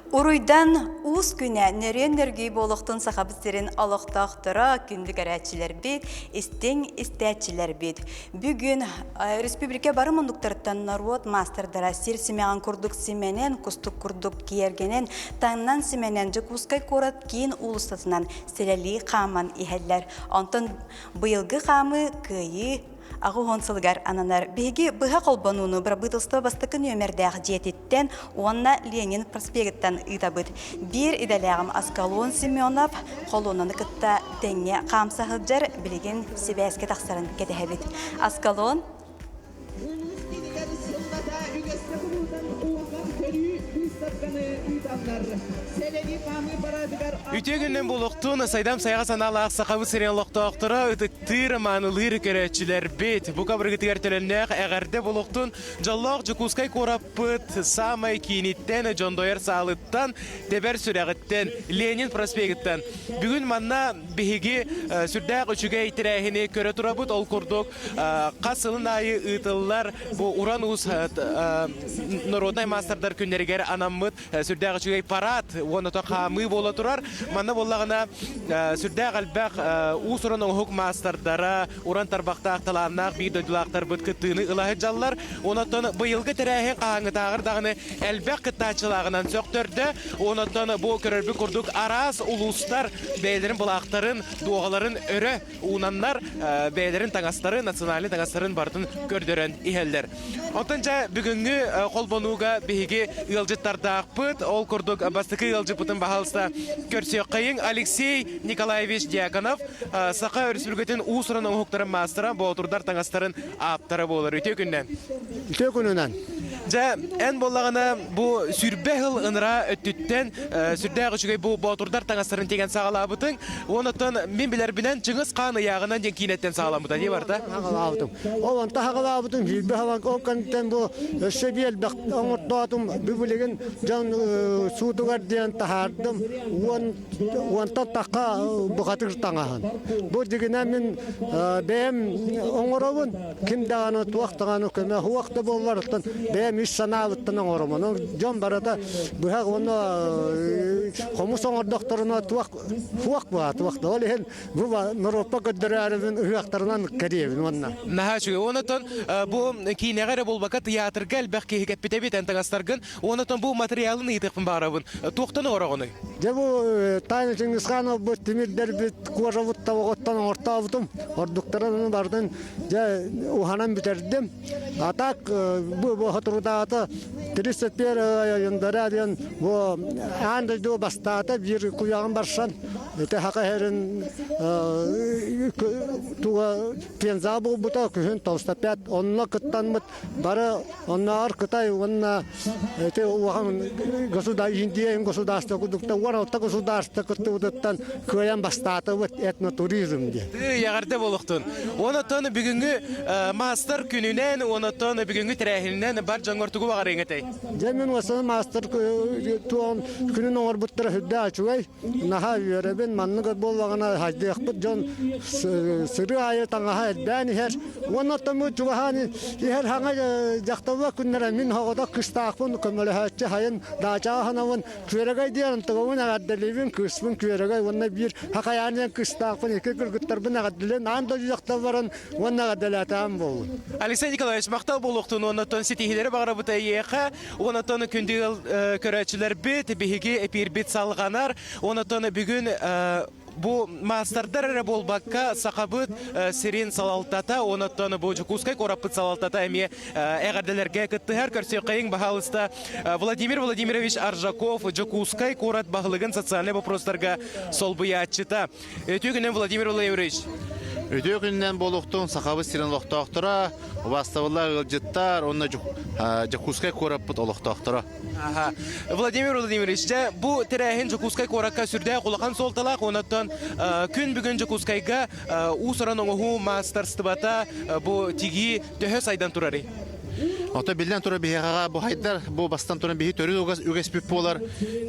Уруйдан уус күнэ нөрүөн нөргүй буолуохтун Сахабыт сирин олохтоохторо, күндү көрөөччүлэрбит, истиҥ истээччилэрбит. Бүгүн республика бары муннуктарыттан норуот маастардара сир симэҕин курдук симэнэн, кустук курдук киэргэнэн, таҥнан симэнэн Дьокуускай куорат киин уулуссатынан сэлэлии хааман иһэллэр. Онтон быйылгы хаамыы Кыайыы 80 сылыгар ананар. Биһиги быһа холбонууну бырабыыталыстыба бастакы нүөмэрдээх дьиэтиттэн уонна Ленин проспегыттан ыытабыт. Биир идэлээҕим Аскалон Семенов холуонаны кытта тэҥҥэ хаамса сылдьар, билигин сибээскэ тахсарын кэтэһэбит. Аскалон Улуус киинигэр сыллата үгэскэ кубулутан улахан көрүү быыстапканы ыыталлар. Сэлэлии хаамыы параадыгар Үтүө күнүнэн буолуохтун, сайдам сайаҕа санаалаах Сахабыт сирин олохтоохторо, ытыктыыр, маанылыыр көрөөччүлэрбит. Бука барыгытыгар төлөннөөх эҕэрдэ буолуохтун, дьоллоох Дьокуускай куораппыт саамай кииниттэн, дьондойор саалыттан, тэбэр сүрэҕиттэн, Ленин проспегыттан. Бүгүн манна биһиги сүрдээх үчүгэй тэрээһини көрө турабыт. Ол курдук, хас сылын аайы ыытыллар бу Уран Уус народнай маастардар күннэригэр анаммыт сүрдээх үчүгэй парад уонна то хаамыы буола турар. Манна буоллаҕына сүрдээх элбэх уус-уран оҥоһук маастардара, уран тарбахтаах талааннаах биир дойдулаахтарбыт кыттыыны ыла сылдьаллар. Онон быйылгы тэрээһин хаһааҥҥытааҕар даҕаны элбэх кыттааччылааҕынан сөхтөрдө. Онон бу көрөрбүт курдук араас улуустар бэйэлэрин былаахтарын, дуоҕаларын өрө уунаннар бэйэлэрин таҥастарын, национальнай таҥастарын барытын көрдөрөн иһэллэр. Оттон дьэ бүгүҥҥү холбонууга биһиги ыалдьыттардаахпыт. Ол курдук бастакы ыалдьыппытын баһаалыста көрсүөххэйиҥ Алексей Николаевич Дьяконов, Саха Өрөспүүбүлүкэтин уус-уран оҥоһуктарын маастара, боотурдар таҥастарын ааптара буолар. Үтүө күннэн. Үтүө күнүнэн. Дьэ, эн буоллаҕына бу сүүрбэ сыл ыныраа өттүттэн сүрдээх үчүгэй бу боотурдар таҥастарын тигэн саҕалаабытыҥ. Онтон мин билэрбинэн Чыҥыс Хаан ыйааҕынан диэн киинэттэн саҕаламмыта дии барта. Саҕалаабытым. Ол онто саҕалаабытым сүүрбэ сыл ол кэнниттэн бу өссө биир элбэх оҥортоотум. Бу билигин дьон суутугар диэн таһаардым. Уон уонтан тахха бухатыр таҥаһын. Бу дьигинэ мин бэйэм оҥоробун. Ким даҕаны туох даҕаны көмө суох да буоллар, оттон бэйэм ис санаабыттан оҥоробун. Ол дьон барыта быһах уонна хомус оҥордохторуна туох суох буолаа туох да. Ол иһин бу норуоппа көрдөрөөрүбүн ыһыахтарынан кэриэбин уонна. Наһаа үчүгэй. Онон бу киинэҕэ эрэ буолбакка тыйаатырга элбэх киһи кэппит эбит эн таҥастаргын. Онон бу материалын ыйытыахпын баҕарабын. Туохтан оҥороҕунуй? Дьэ бу Тайна Чингисханов тимирдэрбит кожабыт тобоҕуттан оҥортообутум. Ордуктарын барытын дьэ уһанан бүтэрдим. А так бу соторутааҕыта 31 января диэн бу аан дойду бастаата биир куйаҕын барсан ити хака иһэрин туга пенза буолбута күһүн толстопят онно кыттаммыт Бары оннооҕор Кытай уонна ити улахан государ Индия государство курдуктар 16 государство кыттыбытыттан кыайан бастаатыбыт этнотуризм диэн. Эҕэрдэ буолуохтун. Онотон бүгүҥҥү маастар күнүнэн, онотон бүгүҥҥү тэрээһининэн бар дьоҥҥор тугу баҕарыаҥ этэй? Дьэ мин уосаны маастар туон күнүн оҥорбуттара сүрдээх үчүгэй. Наһаа үөрэбин, маннык буоллаҕына хайдыахпыт дьон сырыы аайы таҥаһа элбээн иһэр. Уонна оттон бу чугаһаан иһэр хаҥа дьахталлар күннэрэ мин оҕото кыстаахпын көмөлөһөөччү хайын даачаҕа ханабын күөрэгэй диэн антыгабын эҕэрдэлиибин кыыспын күөрэгэй уонна биир хахайаан диэн кыстаахпын икки кыргыттарбын эҕэрдэлээн аан дойду дьахталларын уонна эҕэрдэлээтэҕим буоллун. Алексей Николаевич махтал буолуохтун уонна оттон ситиһиилэри баҕарабыт эйиэхэ. Онотон күндү ыал көрөөччүлэрбит, биһиги эпиирбит салҕанар. Онотон бүгүн бу маастардар эрэ буолбакка, Сахабыт сирин салалтата, онотон бу Дьокуускай куораппыт салалтата эмиэ эҕэрдэлэргэ кыттыһар. Көрсүөххэйиҥ, баһаалыста, Владимир Владимирович Аржаков, Дьокуускай куорат баһылыгын социальнай боппуруостарга солбуйааччыта. Үтүө күнүнэн, Владимир Владимирович! Үтүө күнүнэн буолуохтун Сахабыт сирин олохтоохторо, убаастабыллаах ыалдьыттар уонна Дьокуускай куораппыт олохтоохторо. Аха. Владимир Владимирович, дьэ, бу тэрээһин Дьокуускай куоракка сүрдээх улахан суолталаах, онон күн бүгүн Дьокуускайга уус-уран оҥоһуу маастарыстыбата бу тигии төһө сайдан турарый? Ото биллэн турар биһиэхэҕэ бу хайдар бу бастан туран биһи төрүт угас үгэспит буолар.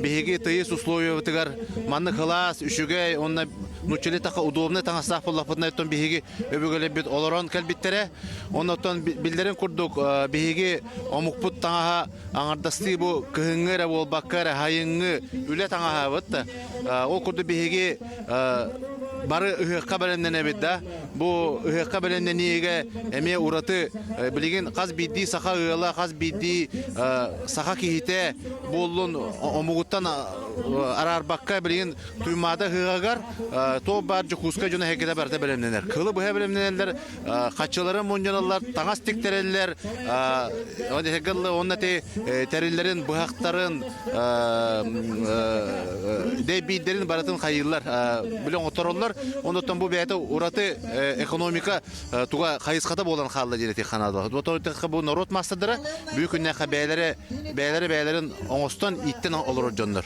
Биһиги тыйыс условиябытыгар маннык кылаас үчүгэй уонна нууччалыы таха удобнай таҥастаах буоллахпытына оттон биһиги өбүгэлэрбит олорон кэлбиттэрэ. Оннуттан биллэрин курдук биһиги омукпут таҥаһа аҥардастыы бу кыһыҥҥы эрэ буолбакка эрэ хайыҥҥы үлэ таҥаһабыт да. Ол курдук биһиги бары ыһыахха бэлэмнэнэбит да. Бу ыһыахха бэлэмнэниигэ эмиэ ураты билигин хас биирдии саха ыала, хас биирдии саха киһитэ буоллун омугуттан араарбакка билигин Туймаада ыһыаҕар туох баар Дьокуускай дьоно эһэргэтэ барыта бэлэмнэнэр. Кылы быһа бэлэмнэнэллэр, хаччыларын мунньаналлар, таҥас тиктэрэллэр, уонна ти тэриллэрин, быһахтарын, дэйбиирдэрин барытын хайыыллар, билэ оҥоттороллор. Оннуттан бу бэйэтэ ураты экономика туга хайысхата буолан хаалла диэн этих ханаадалар. Бу норуот маастардара бүгүн күннээххэ бэйэлэрэ бэйэлэрэ бэйэлэрин оҥостон ииттэн олорор дьоннор.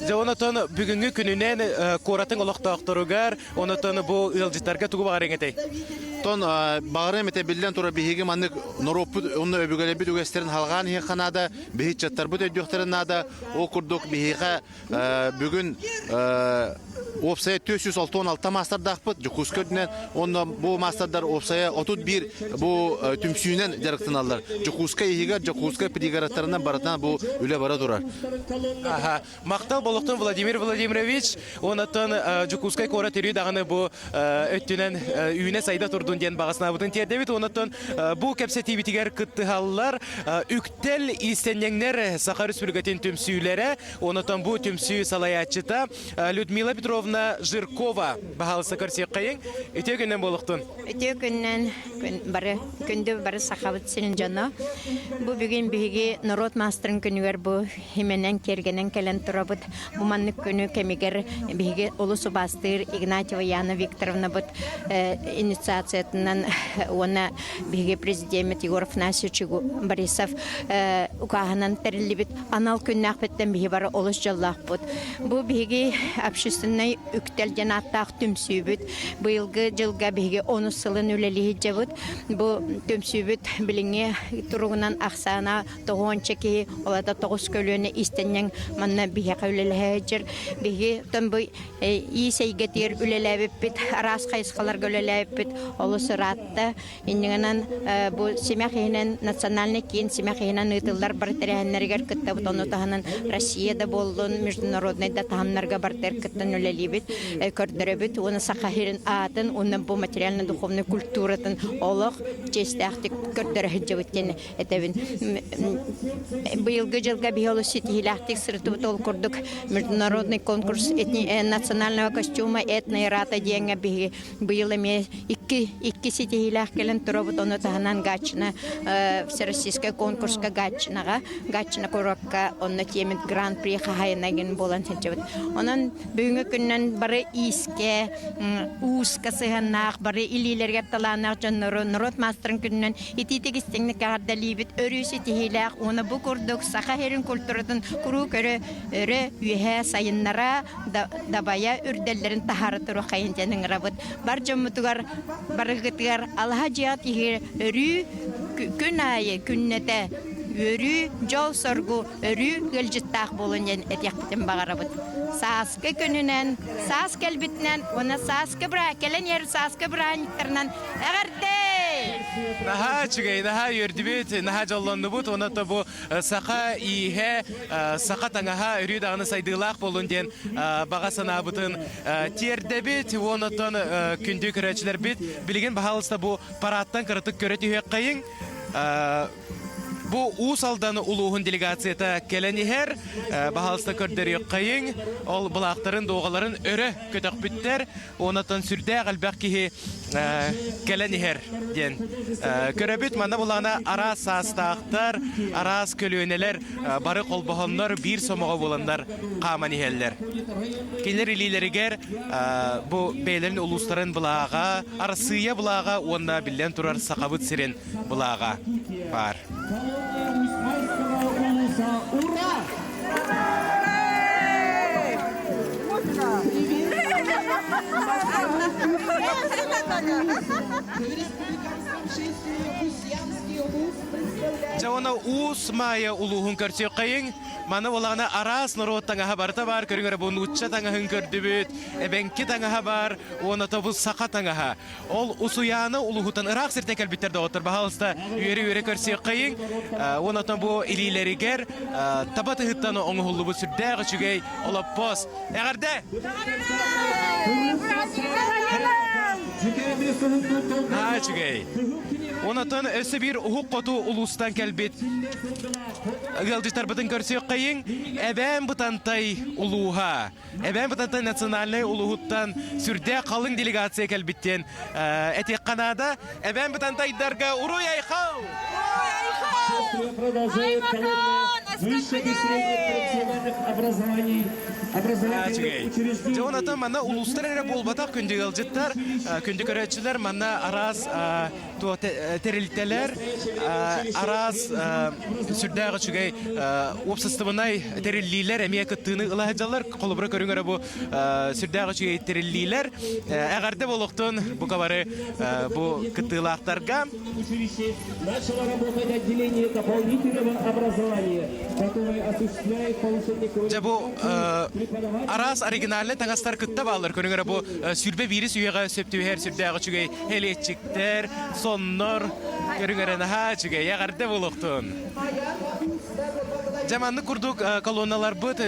Дьэ, онотон бүгүҥҥү күнүнэн куоратын олохтоохторугар, онотон бу ыалдьыттарга тугу баҕарыаҥ этэй? Тон баҕарыам этэ биллэн турар биһиги маннык норуоппут уонна өбүгэлэрбит үгэстэрин халҕаан иһиэххэ наада, биһи ыччаттарбыт өйдүөхтэрин наада. Ол курдук биһиэхэ бүгүн уопсайа 466 маастардаахпыт Дьокуускай үрдүнэн уонна бу маастардар уопсайа 31 бу түмсүүнэн дьарыктаналлар. Дьокуускай иһигэр Дьокуускай пригородтарынан барытынан бу үлэ бара турар. Аха. Махтал болуктун Владимир Владимирович. Онотон Дьокуускай куорат өрүү даҕаны бу өттүнэн үүнэ-сайда турдун диэн баҕа санаабытын тиэрдэбит. Онотон бу кэпсэтиибитигэр кыттыһаллар Үктэл иистэнньэҥнэр Саха Республикатын түмсүүлэрэ, онотон бу түмсүү салайааччыта Людмила Петровна Жиркова. Баһаалыста көрсүөххэйиҥ. Үтүө күннэн буолуохтун. Үтүө күннэн бары күндү бары сахабыт сирин дьоно. Бу бүгүн биһиги норуот маастарын күнүгэр бу хименэн киэргэнэн кэлэн турабыт. Бу маннык күнү кэмигэр биһиги олус убаастыыр Игнатьева Яна Викторовнабыт инициациятынан уонна биһиги президеммит Егор Афанасьевич Борисов укааһынан тэриллибит анал күннээхпиттэн биһи бары олус дьоллоохпут. Бу биһиги общественнай үктэл диэн ааттаах түмсүүбүт. Быйылгы дьылга биһиги онус сылын үлэлии сылдьабыт. Бу түмсүүбүт билиҥҥи туругунан ахсаана тоҕуонча киһи, ол аата тоҕус көлүөнэ иистэнньэҥ манна биһиэхэ үлэлэһэ сылдьар. Биһиги оттон бу иис эйгэтигэр үлэлээбиппит, араас хайысхаларга үлэлээбиппит олус ыраатта. Иннигинэн бу Симэх иһинэн национальный киин Симэх иһинэн ыытыллар бары тэрээһиннэригэр кыттабыт. Ону таһынан Россия да буоллун, международный да таһымнарга барытыгар кыттан үлэлиибит, көрдөрөбүт. Уонна Саха сирин аатын уонна бу материально-духовнай культуратын олох чиэстээхтик көрдөрө сылдьабыт диэн этэбин. Быйылгы дьылга биһи олус ситиһиилээхтик сырытыбыт ол курдук международный конкурс национального костюма этно-рата диэҥҥэ биһиги быйыл эмиэ икки икки ситиһиилээх кэлэн турабыт ону таһынан Гатчина всероссийскай конкурска Гатчинаҕа Гатчина куоракка онно тиэмит гран-при хаһаайына буолан сылдьабыт онон бүгүҥҥү күнүнэн бары иискэ ууска сыһыаннаах бары илиилэригэр талааннаах дьоннору норуот маастарын күнүнэн итиитик истиҥник эҕэрдэлиибит өрүү ситиһиилээх уонна бу курдук саха сирин культуратын куруук өрө өрө үөһэ сайыннара дабайа үрдэллэрин таһаара туруоххайын диэн ыҥырабыт. Бар дьоммутугар барыгытыгар алаһа дьиэҕит иһигэр өрүү күн аайы күннэтэ үөрүү, дьол-соргу өрүү ыалдьыттаах буолун диэн этиэхпитин баҕарабыт. Сааскы күнүнэн, саас кэлбитинэн уонна сааскы быра кэлэн иһэр сааскы бырааһынньыктарынан эҕэрдэ! Наһаа үчүгэй, наһаа үөрдүбүт, наһаа дьоллоннубут. Уонна бу саха ииһэ, саха таҥаһа өрүү даҕаны сайдыылаах буоллун диэн баҕа санаабытын тиэрдэбит. Уон оттон күндү көрөөччүлэрбит, билигин баһаалыста бу парадтан кыратык көрө түһүөххэйиҥ. Бу Уус Алдан улууһун делегацията кэлэн иһэр. Баһаалыста көрдөрүөххэйиҥ. Ол былаахтарын, дуоҕаларын өрө көтөхпүттэр. Онтон сүрдээх элбэх киһи кэлэн иһэр диэн көрөбүт. Манна булаана араас саастаахтар, араас көлүөнэлэр бары холбоһоннор биир сомоҕо буоланнар хааман иһэллэр. Кинилэр илиилэригэр бу бэйэлэрин улуустарын былааҕа, Арассыыйа былааҕа уонна биллэн турар Сахабыт сирин былааҕа баар. Ура! Дьэ уонна Уус Маайа улууһун көрсүөххэйиҥ. Маны буоллаҕына араас норуот таҥаһа барыта баар. Көрүҥ эрэ бу нуучча таҥаһын көрдүбүт, эбэҥки таҥаһа баар уонна тобу саха таҥаһа. Ол Усуйаана улууһуттан ыраах сиртэн кэлбиттэр доҕоттор, баһаалыста үөрэ-үөрэ көрсүөххэйиҥ. Уонна оттон бу илиилэригэр таба тыһыттан оҥоһуллубут сүрдээх үчүгэй олоппос. Эҕэрдэ! Аа, үчүгэй. Онотон өссө биир уһук хоту улуустан кэлбит ыалдьыттарбытын көрсүөххэйиҥ. Эбээн Бытантай улууһа. Эбээн Бытантай национальнай улууһуттан сүрдээх халыҥ делегация кэлбит диэн этиэххэ наада. Эбээн Бытантайдарга уруй айхал! Продолжает колонна высших и средних профессиональных образований Үчүгэй. Дьэ, онон манна улуустар эрэ буолбатах күндү ыалдьыттар, күндү көрөөччүлэр манна араас тэрилтэлэр, араас сүрдээх үчүгэй уопсастыбаннай тэриллиилэр эмиэ кыттыыны ыла сылдьаллар. Холобура көрүҥ эрэ бу сүрдээх үчүгэй тэриллиилэр. Эҕэрдэ буолуохтун бука бары бу кыттыылаахтарга. Начало работать отделение дополнительного образования, которое осуществляет повышение Дьэ бу араас оригинальнай таҥастар кытта бааллар. Көрүҥ эрэ бу сүүрбэ биирис үйэҕэ сөп түбэһэр сүрдээх үчүгэй элиэччиктэр, соннор. Көрүҥ эрэ наһаа үчүгэй, эҕэрдэ буолуохтун. Дьэ маннык курдук колонналарбыт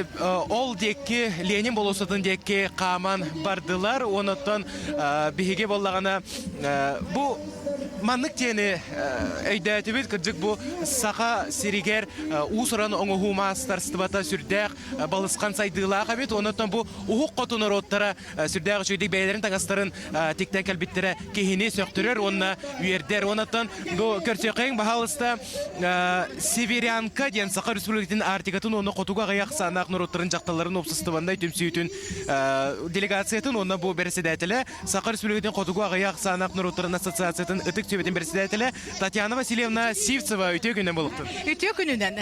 ол диэки Ленин болуоссатын диэки хааман бардылар. Онон биһиги буоллаҕына бу Маннык диэни өйдөөтүбүт, кырдьык бу Саха сиригэр уус-уран оҥоһуу маастарыстыбата сүрдээх балысхан сайдыылаах эбит. Онон бу уһук хоту норуоттара сүрдээх үчүгэйдик бэйэлэрин таҥастарын тиктэн кэлбиттэрэ киһини сөхтөрөр уонна үөрдэр. Онон бу көрсүөххэйиҥ баһаалыста Северянка диэн Саха Республикатын Арктикатын уонна хотугу аҕыйах ахсааннаах норуоттарын дьахталларын уопсастыбаннай түмсүүтүн делегациятын уонна бу бэрэссэдээтэлэ Саха Республикатын хотугу аҕыйах ахсааннаах норуоттарын ассоциациятын ытык сүбэтин председателэ Татьяна Васильевна Сивцева үтүө күнүнэн буолуохтун. Үтүө күнүнэн.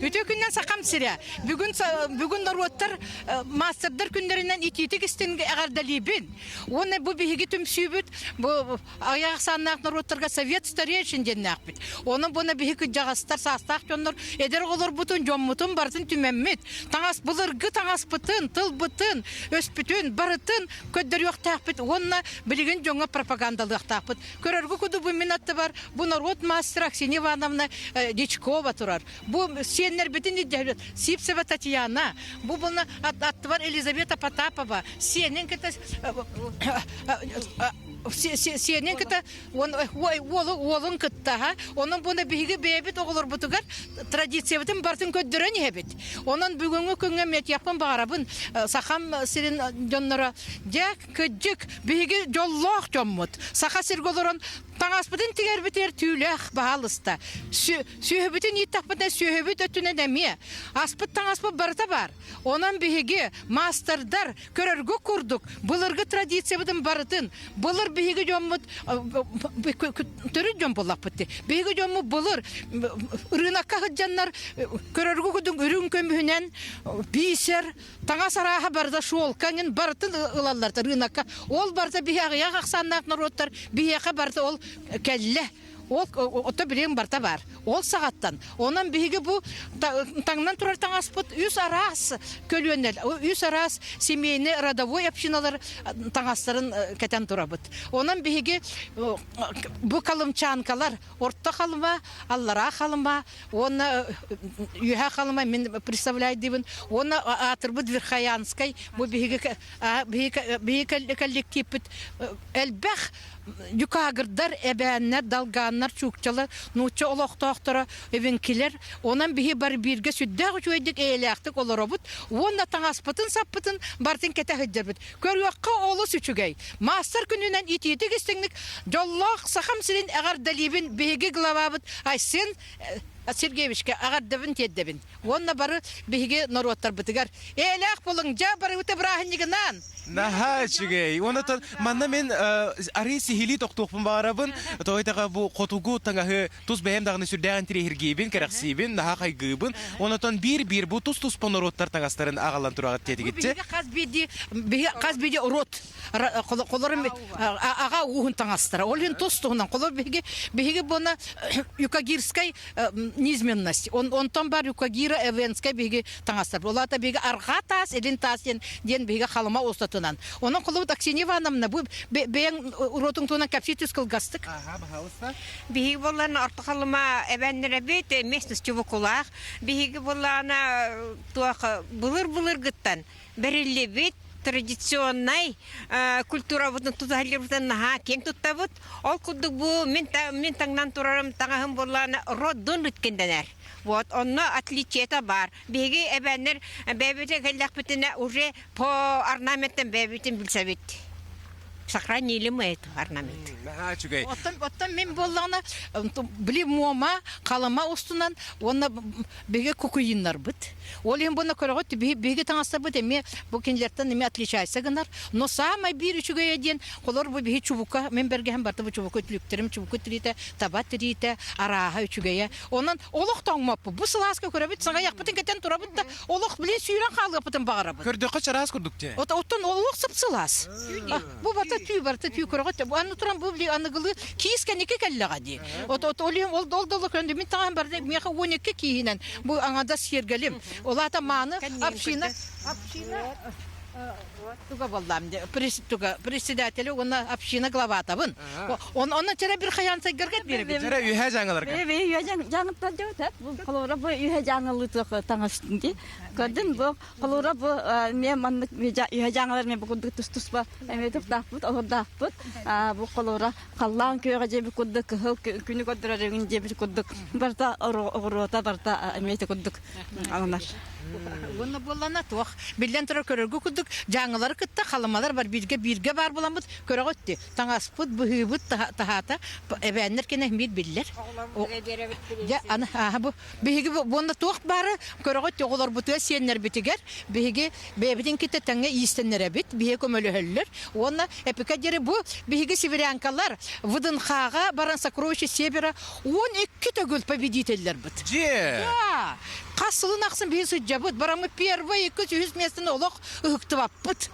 Үтүө күнүнэн Сахам сирэ. Бүгүн бүгүн норуоттар мастердар күннэринэн итиитик истин эҕэрдэлиибин. Уонна бу биһиги түмсүүбүт бу аҕыйах ахсааннаах норуоттарга совет старейшин диэннээхпит. Онон буна биһи кырдьаҕастар, саастаах дьоннор эдэр оҕолорбутун, дьоммутун барытын түмэммит. Таҥас былыргы таҥаспытын, тылбытын, өспүтүн барытын көрдөрүөхтээхпит уонна билигин дьоҥҥо пропагандалыахтаахпыт. Көрөргө кудубу мин аттыбар бу норуот мастера Аксинья Ивановна Дичкова турар. Бу сиэннэрбитин ирдэһэбит Сивцева Татьяна, бу буна аттыбар Елизавета Потапова, сиэнин кытта сиэнин кытта уолун кытта онон буна биһиги бэйэбит оҕолорбутугар традициябытын барытын көрдөрөн иһэбит. Онон бүгүҥҥү күҥҥэ мэтиэхпин баҕарабын сахам сирин дьонноро дьэ кыдьык биһиги дьоллоох дьоммут саха сиргэ олорон таҥаспытын тигэрбитигэр түүлээх баһаалыста сүөһүбүтүн ииттэхпитинэ сүөһүбүт өттүнэн эмиэ аспыт таҥаспыт барыта баар онон биһиги маастардар көрөргө курдук былыргы традициябытын барытын былыр биһиги дьоммут төрүт дьон буоллахпыт дии биһиги дьоммут былыр ырыынакка сылдьаннар көрөргө курдук үрүҥ көмүһүнэн бисер таҥас арааһа барыта шелка эҥин барытын ылаллар ырыынакка ол барыта биһи аҕыйах ахсааннаах норуоттар биһиэхэ барыта ол кэллэ Ол ото билигин барыта баар. Ол саҕаттан. Онон биһиги бу таҥнан турар таҥаспыт үс араас көлүөнэл, үс араас семейный родовой общиналар таҥастарын кэтэн турабыт. Онон биһиги бу калымчанкалар орто халыма, аллараа халыма уонна үөһээ халыма мин представляйдыыбын уонна аатырбыт Верхоянскай бу биһиги биһиги коллективпит элбэх Дьукаагырдар, эбээннэр, долганнар, чуукчалар, нуучча олохтоохторо, эвенкилэр. Онон биһи бары бииргэ сүрдээх үчүгэйдик эйэлээхтик олоробут уонна таҥаспытын-саппытын барытын кэтэ сылдьабыт. Көрүөххэ олус үчүгэй. Маастар күнүнэн итиитик-истиҥник дьоллоох Сахам сирин эҕэрдэлиибин биһиги главабыт Айсен Сергеевичка эҕэрдэбин тиэрдэбин. Уонна бары биһиги норуоттарбытыгар эйэлээх буолуҥ, дьэ барыбыта бырааһынньыгынан! Наһаа үчүгэй. Уонна манна мин арыы сиһилии тохтуохпун баҕарабын. Тоҕо диэтэххэ бу хотугу таҥаһы тус бэйэм даҕаны сүрдээҕин интэриэһиргиибин, кэрэхсиибин, наһаа хайгыыбын. Онон биир-биир бу тус-туспа норуоттар таҥастарын аҕалан тураҕыт диэтигитчи. Биһиги хас биирдии биһиги хас биирдии род. Холорум аҕа ууһун таҥастара. Ол иһин тус туһунан холор биһиги биһиги буона юкагирскай низменность. Онтон бар юкагира эвенскай биһиги таҥастар. Ол аата биһиги арҕаа таас, илин таас диэн диэн биһиги халыма устатынан. Онон холобут Аксинья Ивановна бу бэйэҥ уруотуҥ туһунан кэпсии түс кылгастык. Аха, баһаалыста. Биһиги буоллан орто халыма эбэннэрэбит местность чубукулаах. Биһиги буоллаана туох былыр-былыргыттан бэриллибит традиционнай культурабытын тутаһыллыбытын наһаа киэҥ туттабыт. Ол курдук бу мин, мин таҥнан турарым таҥаһым буоллаана роддон бүткендэнэр. Вот, онно отличиета баар. Биһиги эбээннэр бэйэбитин кэллэхпитинэ уже по орнаменттан бэйэбитин билсэбит. Сохранили мы эту орнамент. Наһаа үчүгэй. Оттон, оттон мин буоллаҕына, били муома, халыма устунан уонна биһиги кукуйиннарбыт. Ол иһин буна көрөҕүт, биһиги таҥастарбыт эмиэ бу кинилэртэн эмиэ отличайся гынар. Но самай биир үчүгэйэ диэн, холор бу биһи чубука, мин бэргэһэм барыта бу чубука үтүлүктэрим, чубука тириитэ, таба тириитэ, арааһа үчүгэйэ. Онон олох тоҥмоппут. Бу сылааска көрөбүт, саҥайахпытын кэтэн турабыт да, олох билин сүүрэн хаалыахпытын баҕарабыт. Көрдөххө чараас курдук дии. Оттон олох сып-сылаас. Бу барыта түү, барыта түү көрөҕүт. Аны туран бу били аныгылыы киис кэнники кэллэҕэ дии. От от ол ол ол долу көрөндө мин таҥаһым барыта миэхэ 12 кииһинэн бу аҥадас сиэргэлим. Ол аата мааны община община туга боллаам туга председателю уонна община главатабын. Он онно тера бир хаян сайгарга биэрбит. Тера үһэ жаңыларга. Бе үһэ жаңыттар дьота. Бу холора бу үһэ жаңылы таҥас ди. Көрдүн бу Холура бу эмиэ маннык үһэ дьаҥалар эмиэ бу курдук тус-туспа эмиэ туптаахпыт, олордоохпут. Бу холура халлаан күөҕэ диэбит курдук, кыһыл күнү көрдөрөр өҥүн диэбит курдук барыта оҕуруота барыта эмиэ ити курдук алынар. Уонна буоллана туох биллэн турар көрөргө курдук дьааҥылары кытта халымалар бар бииргэ бииргэ баар буламмыт көрөҕүт дии таҥаспыт быһыыбыт таһаата эбээннэр кэнэ биир биллэр. Дьэ аны бу Биһиги уонна туох баары көрөҕүт оҕолорбутугар, сиэннэрбитигэр биһиги бэйэбитин кытта тэҥҥэ иистэннэрэбит, биһиги көмөлөһөллөр. Уонна эпика диэри бу биһиги северянкалар ВДНХ-ҕа баран Сокровище Севера 12 төгүл победителлэрбит. Дьиэ! Да! Хас сылын ахсын биһи сылдьабыт. Бараммыт первый, иккис, үһүс миэстэни олох ыһыктыбаппыт.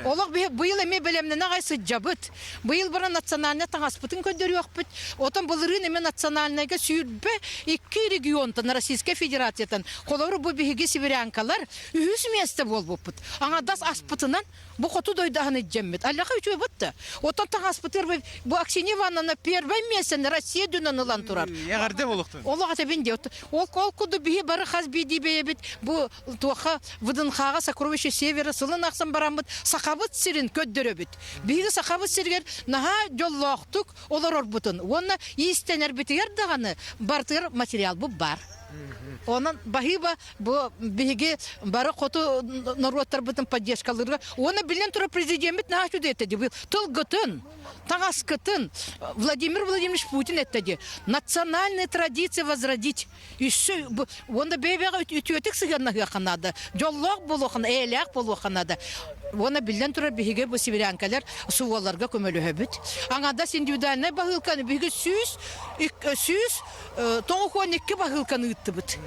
Олох биһи быйыл эмиэ бэлэмнэнэ аҕай сылдьабыт. Быйыл баран национальнай таҥаспытын көрдөрүөхпүт. Отон былырыын эмиэ национальнайга 22 регионтан Российскай Федерациятан холобур бу биһиги сибирянкалар үһүс миэстэ буолбуппут. Аҥардас аспытынан бу хоту дойду аһын илдьэммит. Аллаха үчүгэй бытта. Отон таҥаспытыгар бу Аксинья Ивановна первое миэстэни Россия дүнэн ылан турар. Эҕэрдэ буолуохтун. Олох этэбин диэ. Ол ол курдук биһи бары хас биирдии бэйэбит бу туохха ВДНХ-ҕа Сокровище Севера сылын ахсын бараммыт Сахабыт сирин көрдөрөбүт. Биһиги Сахабыт сиригэр наһаа дьоллоохтук олорорбутун уонна иистэнэрбитигэр даҕаны барытыгар материалбыт баар. Онон баһыыба бу биһиги бары хоту норуоттарбытын поддержкалыырга уонна биллэн турар президеммит наһаа үчүгэй этэ дии тылгытын таҥаскытын Владимир Владимирович Путин эттэ дии национальные традиции возродить Үссө уонна бэйэ-бэйэҕэ үтүөтүк сыһыаннаһыахха наада, дьоллоох буолуохха, эйэлээх буолуохха наада. Уонна биллэн турар биһиги бу сибирянкалар СВОларга көмөлөһөбүт. Аҥардас индивидуальнай баһыылканы биһиги 192 баһыылканы ыыттыбыт.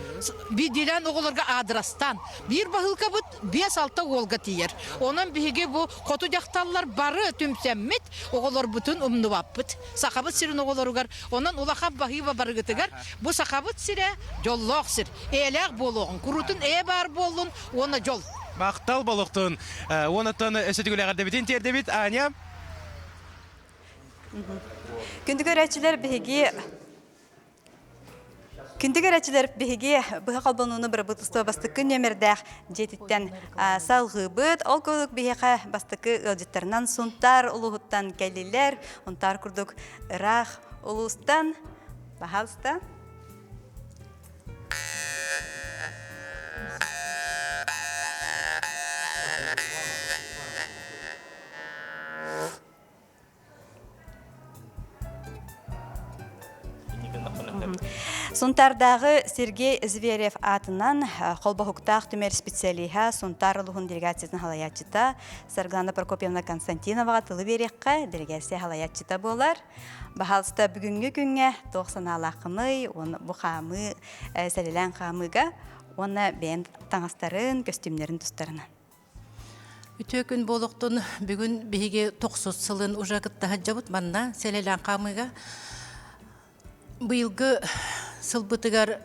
Биирдиилээн оҕолорго аадырастаан. Биир баһыылкабыт 5-6 уолга тиийэр. Онон биһиги бу хоту дьахталлар бары түмсэммит оҕолорбутун умнубаппыт. Сахабыт сирин оҕолоругар онон улахан баһыыба барыгытыгар бу Сахабыт сирэ дьоллоох сир. Эйэлээх буолуоҕун, куруутун эйэ баар буоллун уонна дьол. Махтал болуохтун. Уонаттан өссө төгүл эҕэрдэбитин тиэрдэбит Аня. Күндү көрөөччүлэр биһиги Күндү көрөөччүлэр биһиги быһа холбонууну бырабыыталыстыба бастакы нүөмэрдээх дьиэтиттэн салҕыыбыт. Ол курдук биһиэхэ бастакы ыалдьыттарынан Сунтаар улууһуттан кэллилэр. Унтаар курдук ыраах улуустан Пожалуйста. Сунтаардааҕы Сергей Зверев аатынан холбоһуктаах түмэр специалиһа Сунтаар улууһун делегациятын халайааччыта Саргылана Прокопьевна Константиноваҕа тылы биэриэххэ делегация халайааччыта буолар. Баһаалыста бүгүҥҥү күҥҥэ туох санаалааххыный уонна бу хаамыы сэлэлээн хаамыыга уонна бэйэн таҥастарын, көстүүмнэрин тустарынан. Үтүө күн буолуохтун бүгүн биһиги тохсус сылын уже кытта сылдьабыт манна сэлэлээн хаамыыга. Быйылгы сылбытыгар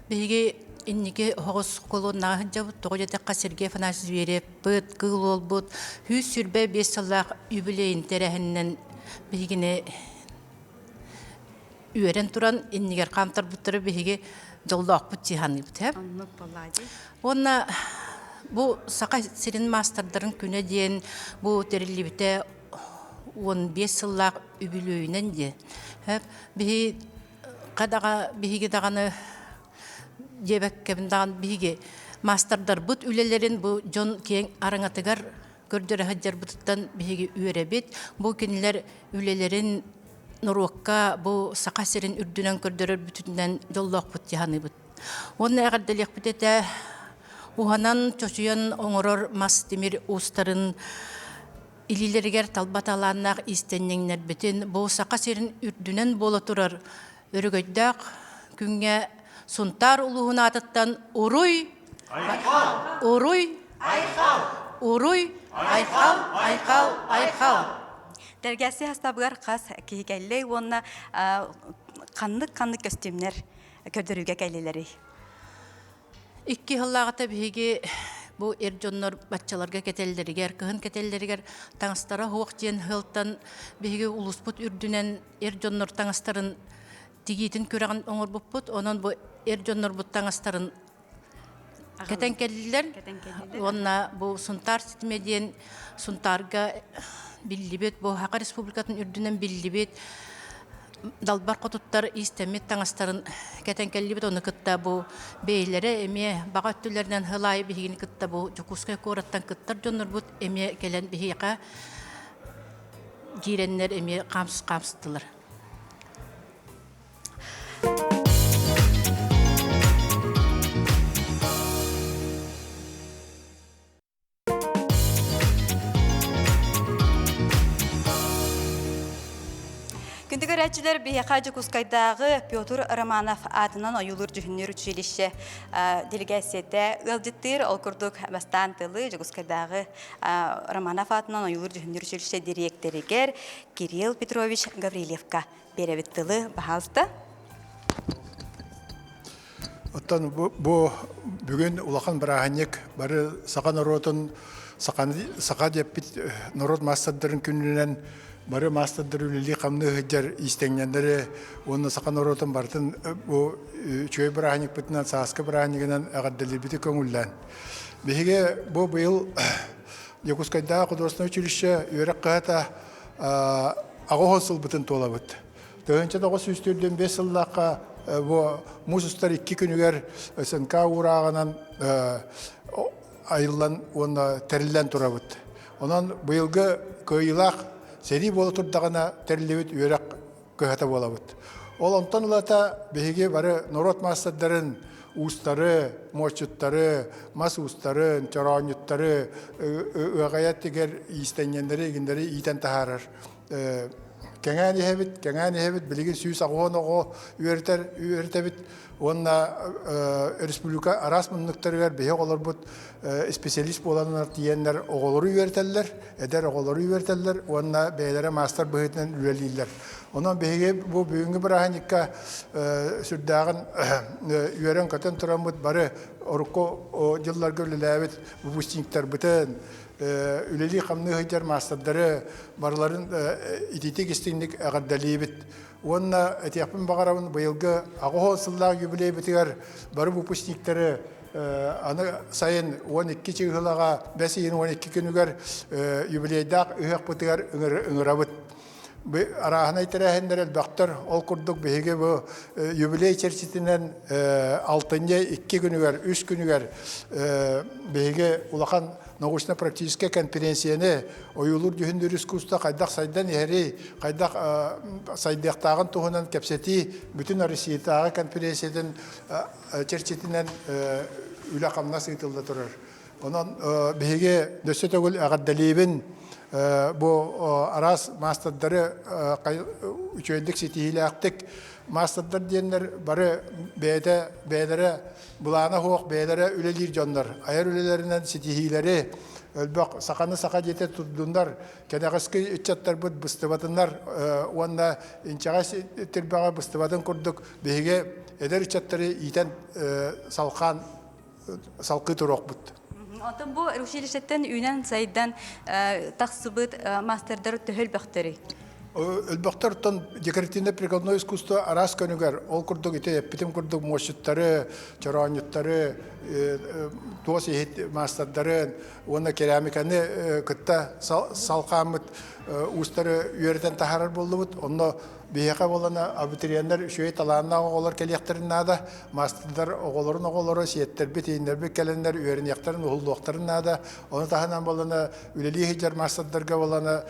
биһиги инники оһоҕос колоннаҕа сылдьабыт. Тоҕо диэтэххэ Сергей Афанасьевич Зверевпыт, кыыл уолбут 125 сыллаах юбилейын тэрээһининэн биһигини үөрэн туран иннигэр хаамтарбыттары биһиги дьоллоохпут дии саныыбыт. Оннук буоллаа Уонна бу Саха сирин маастардарын күнэ диэн бу тэриллибитэ 15 сыллаах үбүлүөйүнэн диэн. Биһи хадаҕа биһиги даҕаны диэбэккэбин даҕаны биһиги маастардарбыт үлэлэрин бу дьон киэҥ араҥатыгар көрдөрө сылдьарбытыттан биһиги үөрэбит. Бу кинилэр үлэлэрин норуокка бу Саха сирин үрдүнэн көрдөрөрбүтүнэн дьоллоохпут дии саныыбыт. Уонна эҕэрдэлиэхпит этэ уһанан, чочуйан оҥорор мас тимир уустарын илиилэригэр талба талааннаах иистэнньэҥнэрбитин бу Саха сирин үрдүнэн буола турар өрөгөйдөөх күҥҥэ Сунтаар улууһун аатыттан Уруй! Айхал! Уруй! Айхал! Уруй! Айхал! Айхал! Айхал! Дэлгээсси хастабыгар хас киһи кэллэй уонна ханнык-ханнык көстүүмнэр көрдөрүүгэ кэллилэрий? Икки сыллааҕыта биһиги бу эр дьоннор баччаларга кэтэллэригэр, кыһын кэтэллэригэр таҥастара суох диэн сылтан биһиги улууспут үрдүнэн эр дьоннор таҥастарын тигиитин күрэҕин оҥорбуппут. Онон бу эр дьоннорбут таҥастарын кэтэн кэллилэр. Уонна бу Сунтаар ситимэ диэн Сунтаарга биллибит, бу Саха Республикатын үрдүнэн биллибит далбар хотуттар иистэммит таҥастарын кэтэн кэллибит. Ону кытта бу бэйэлэрэ эмиэ баҕа өттүлэринэн сыл аайы биһигини кытта бу Дьокуускай куораттан кыттар дьоннорбут эмиэ кэлэн биһиэхэ киирэннэр эмиэ хаамыстылар. Күндү көрөөччүлэр, биһиэхэ Дьокуускайдааҕы Петр Романов аатынан ойуулуур дьүһүннүүр училище делегацията ыалдьыттыыр. Ол курдук бастаан тылы Дьокуускайдааҕы Романов аатынан ойуулуур дьүһүннүүр училище дириэктэригэр Кирилл Петрович Гаврильевка биэрэбит тылы, баһаалыста. Оттон бу бүгүн улахан бырааһынньык бары саха норуотун саха диэппит норуот маастардарын күнүнэн бары маастардар үлэлии-хамныы сылдьар иистэнньэннэри уонна саха норуотун барытын бу үчүгэй бырааһынньыкпытынан сааскы бырааһынньыгынан эҕэрдэлиирбити көҥүллээн. Биһиги бу быйыл Дьокуускайдааҕы художественнай училище үөрэх кыһата аҕыс сылбытын туолабыт. 1945 сыллаахха бу муус устар икки күнүгэр СНК уурааҕынан айыллан уонна тэриллэн турабыт. Онон быйылгы кыайыылаах сэрии буола турдаҕына тэриллибит үөрэх кыһата буолабыт. Ол онтон ылата биһиги бары норуот маастардарын, уустары, муоччуттары, мас уустарын, чороонньуттары, ыаҕайа тигэр иистэнньэннэри, игиннэри иитэн таһаарар кэҥээн иһэбит, кэҥээн иһэбит, билигин 180 оҕо үөрэтэр, үөрэтэбит уонна республика араас муннуктарыгар биһи оҕолорбут специалист буоланнар тиийэннэр оҕолору үөрэтэллэр, эдэр оҕолору үөрэтэллэр уонна бэйэлэрэ маастар быһыытынан үлэлииллэр. Онон биһиги бу бүгүҥҥү бырааһынньыкка сүрдээҕин үөрэн-көтөн тураммыт бары урукку дьылларга үлэлээбит выпускниктарбытын, үлэлии-хамныы сылдьар маастардары барыларын итиитик истиҥник эҕэрдэлиибит. Уонна этиэхпин баҕарабын, быйылгы 80 сыллаах юбилейбытыгар бары выпускниктары аны сайын 12 чыыһылаҕа бэс ыйын 12 күнүгэр юбилейдаах ыһыахпытыгар ыҥырабыт. Арааһынай тэрээһиннэр элбэхтэр. Ол курдук биһиги бу юбилей чэрчитинэн алтынньы икки күнүгэр, үс күнүгэр биһиги улахан научно-практическай конференцияны ойуулуур дьүһүннүүр искусство хайдах сайдан иһэрий, хайдах сайдыахтааҕын туһунан кэпсэтии бүтүн Россиятааҕы конференциятын чэрчитинэн үлэ-хамнас ыытылла турар. Онон биһиги өссө төгүл эҕэрдэлиибин бу араас маастардары үчүгэйдик ситиһиилээхтик маастардар диэннэр бары бэйэтэ бэйэлэрэ былаана суох бэйэлэрэ үлэлиир дьоннор айар үлэлэринэн ситиһиилэри. Өлбөх саханы саха диэтэ турдуннар, кэнэҕэски ыччаттарбыт быстыбатыннар уонна инчэҕэй тирбэҕэ быстыбатын курдук биһиги эдэр ыччаттары иитэн салхаан салкыы туруохпут. Оттон бу училищеттан үүнэн сайдан тахсыбыт мастердар төһө элбэхтэрий? Өлбөхтөр оттон декоративно-прикладное искусство араас көнүгэр ол курдук ити эппитим курдук муосчуттары, чороонньуттары, туос иһит маастардарын уонна керамиканы кытта салхааммыт уустары үөрэтэн таһаарар буоллубут. Онно биһиэхэ буолана абитуриеннар үчүгэй талааннаах оҕолор кэлиэхтэрин наада. Маастардар оҕолорун оҕолоро, сиэттэрбит, ииннэрбит кэлэннэр үөрэниэхтэрин, уһуллуохтарын наада. Ону таһынан буолана үлэлии сылдьар маастардарга буолана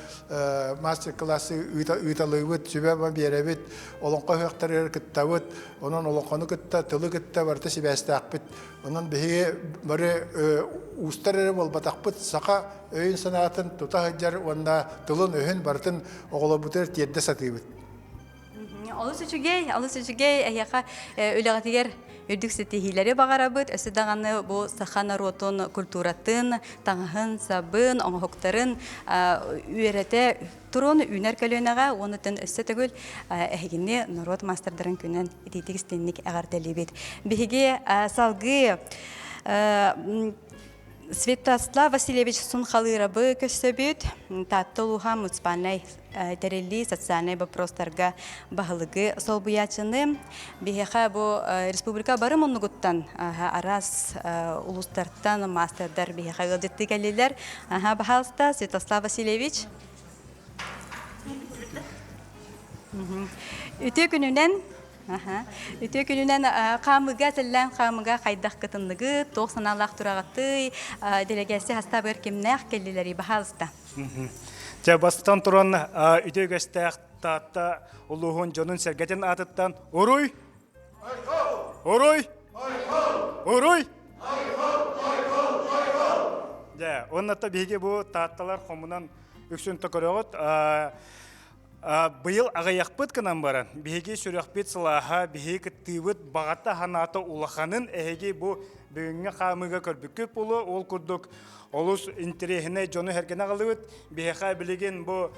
мастер-классы ыыталыыбыт, сүбэ биэрэбит, олоҥхо ыһыахтарыгар кыттабыт, онон олоҥхону кытта, тылы кытта барыта сибээстээхпит. Онон биһиги бары уустар эрэ буолбатахпыт, саха өйүн-санаатын тута сылдьар уонна тылын-өһүн барытын оҕолорбутугар тиэрдэ сатыыбыт. Олус үчүгэй, олус үчүгэй эһиэхэ үлэҕитигэр үрдүк ситиһиилэри баҕарабыт. Өссө даҕаны бу саха норуотун культуратын, таҥаһын, сабын, оҥоһуктарын үөрэтэ турун үүнэр көлүөнэҕэ уонна өссө төгүл эһигини норуот маастардарын күнүн итиитик истинник эҕэрдэлиибит. Биһиги салгыы Святослав Васильевич Сунхалыырабы көрсөбүт. Таатта улууһа муниципальнай тэриллии социальнай боппуруостарга баһылыгы солбуйааччыны. Биһиэхэ бу республика бары муннугуттан араас улуустартан маастардар биһиэхэ ыалдьыттыы кэллилэр. Аха, баһаалыста, Святослав Васильевич. Үтүө күнүнэн Үтүө күнүнэн хаамыга, сэллээн хаамыга хайдах кытынныгыт, туох санаалаах тураҕытый, дэлэгээсси хастаабыгар кимнээх кэллилэрий, баһаалыста. Дьэ, бастатан туран, үтүө үгэстээх Таатта улууһун дьонун-сэргэтин аатыттан Уруй! Уруй! Уруй! Дьэ, уонна биһиги бу Таатталар хомунан үксүн көрөҕүт. Быйыл аҕыйахпыт гынан баран, биһиги сүрэхпит сылааһа, биһиги кыттыыбыт баҕата санаата улаханын эһиги бу бүгүҥҥү хаамыыга көрбүккүт буолуо. Ол курдук олус интэриэһинэй дьону сэргэни аҕаллыбыт. Биһиэхэ билигин бу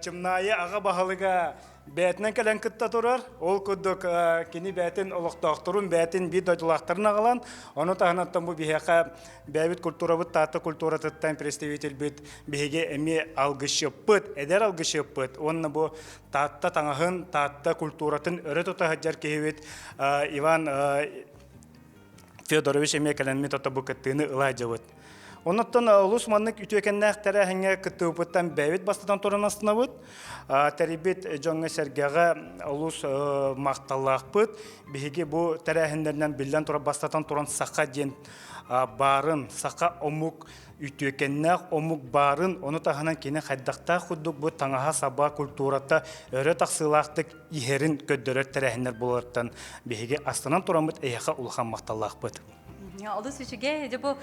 Чымнаайы аҕа баһылыга бэйэтинэн кэлэн кытта турар. Ол курдук кини бэйэтин олохтоохторун, бэйэтин биир дойдулаахтарын аҕалан, ону таһынан бу биһиэхэ Бэйэбит культурабыт Таатта культуратыттан представительбит биһиги эмиэ алгысчыппыт, эдэр алгысчыппыт уонна бу Таатта таҥаһын, Таатта культуратын өрө тута сылдьар киһибит Иван Федорович эмиэ кэлэммит ото бу кыттыыны ыла сылдьабыт. Оннуттан олус маннык үтүөкэннээх тэрээһиҥҥэ кыттыыбыттан бэйэбит бастатан туран астынабыт. Тэрийбит дьоҥҥо-сэргэҕэ олус махталлаахпыт. Биһиги бу тэрээһиннэринэн биллэн турар бастатан туран саха диэн баарын, саха омук үтүөкэннээх омук баарын, ону таһынан кини хайдахтаах курдук бу таҥаһа-саба культурата өрө тахсыылаахтык иһэрин көрдөрөр тэрээһиннэр буолартан биһиги астынан тураммыт эһиэхэ улахан махталлаахпыт. Олус үчүгэй. Дьэ бу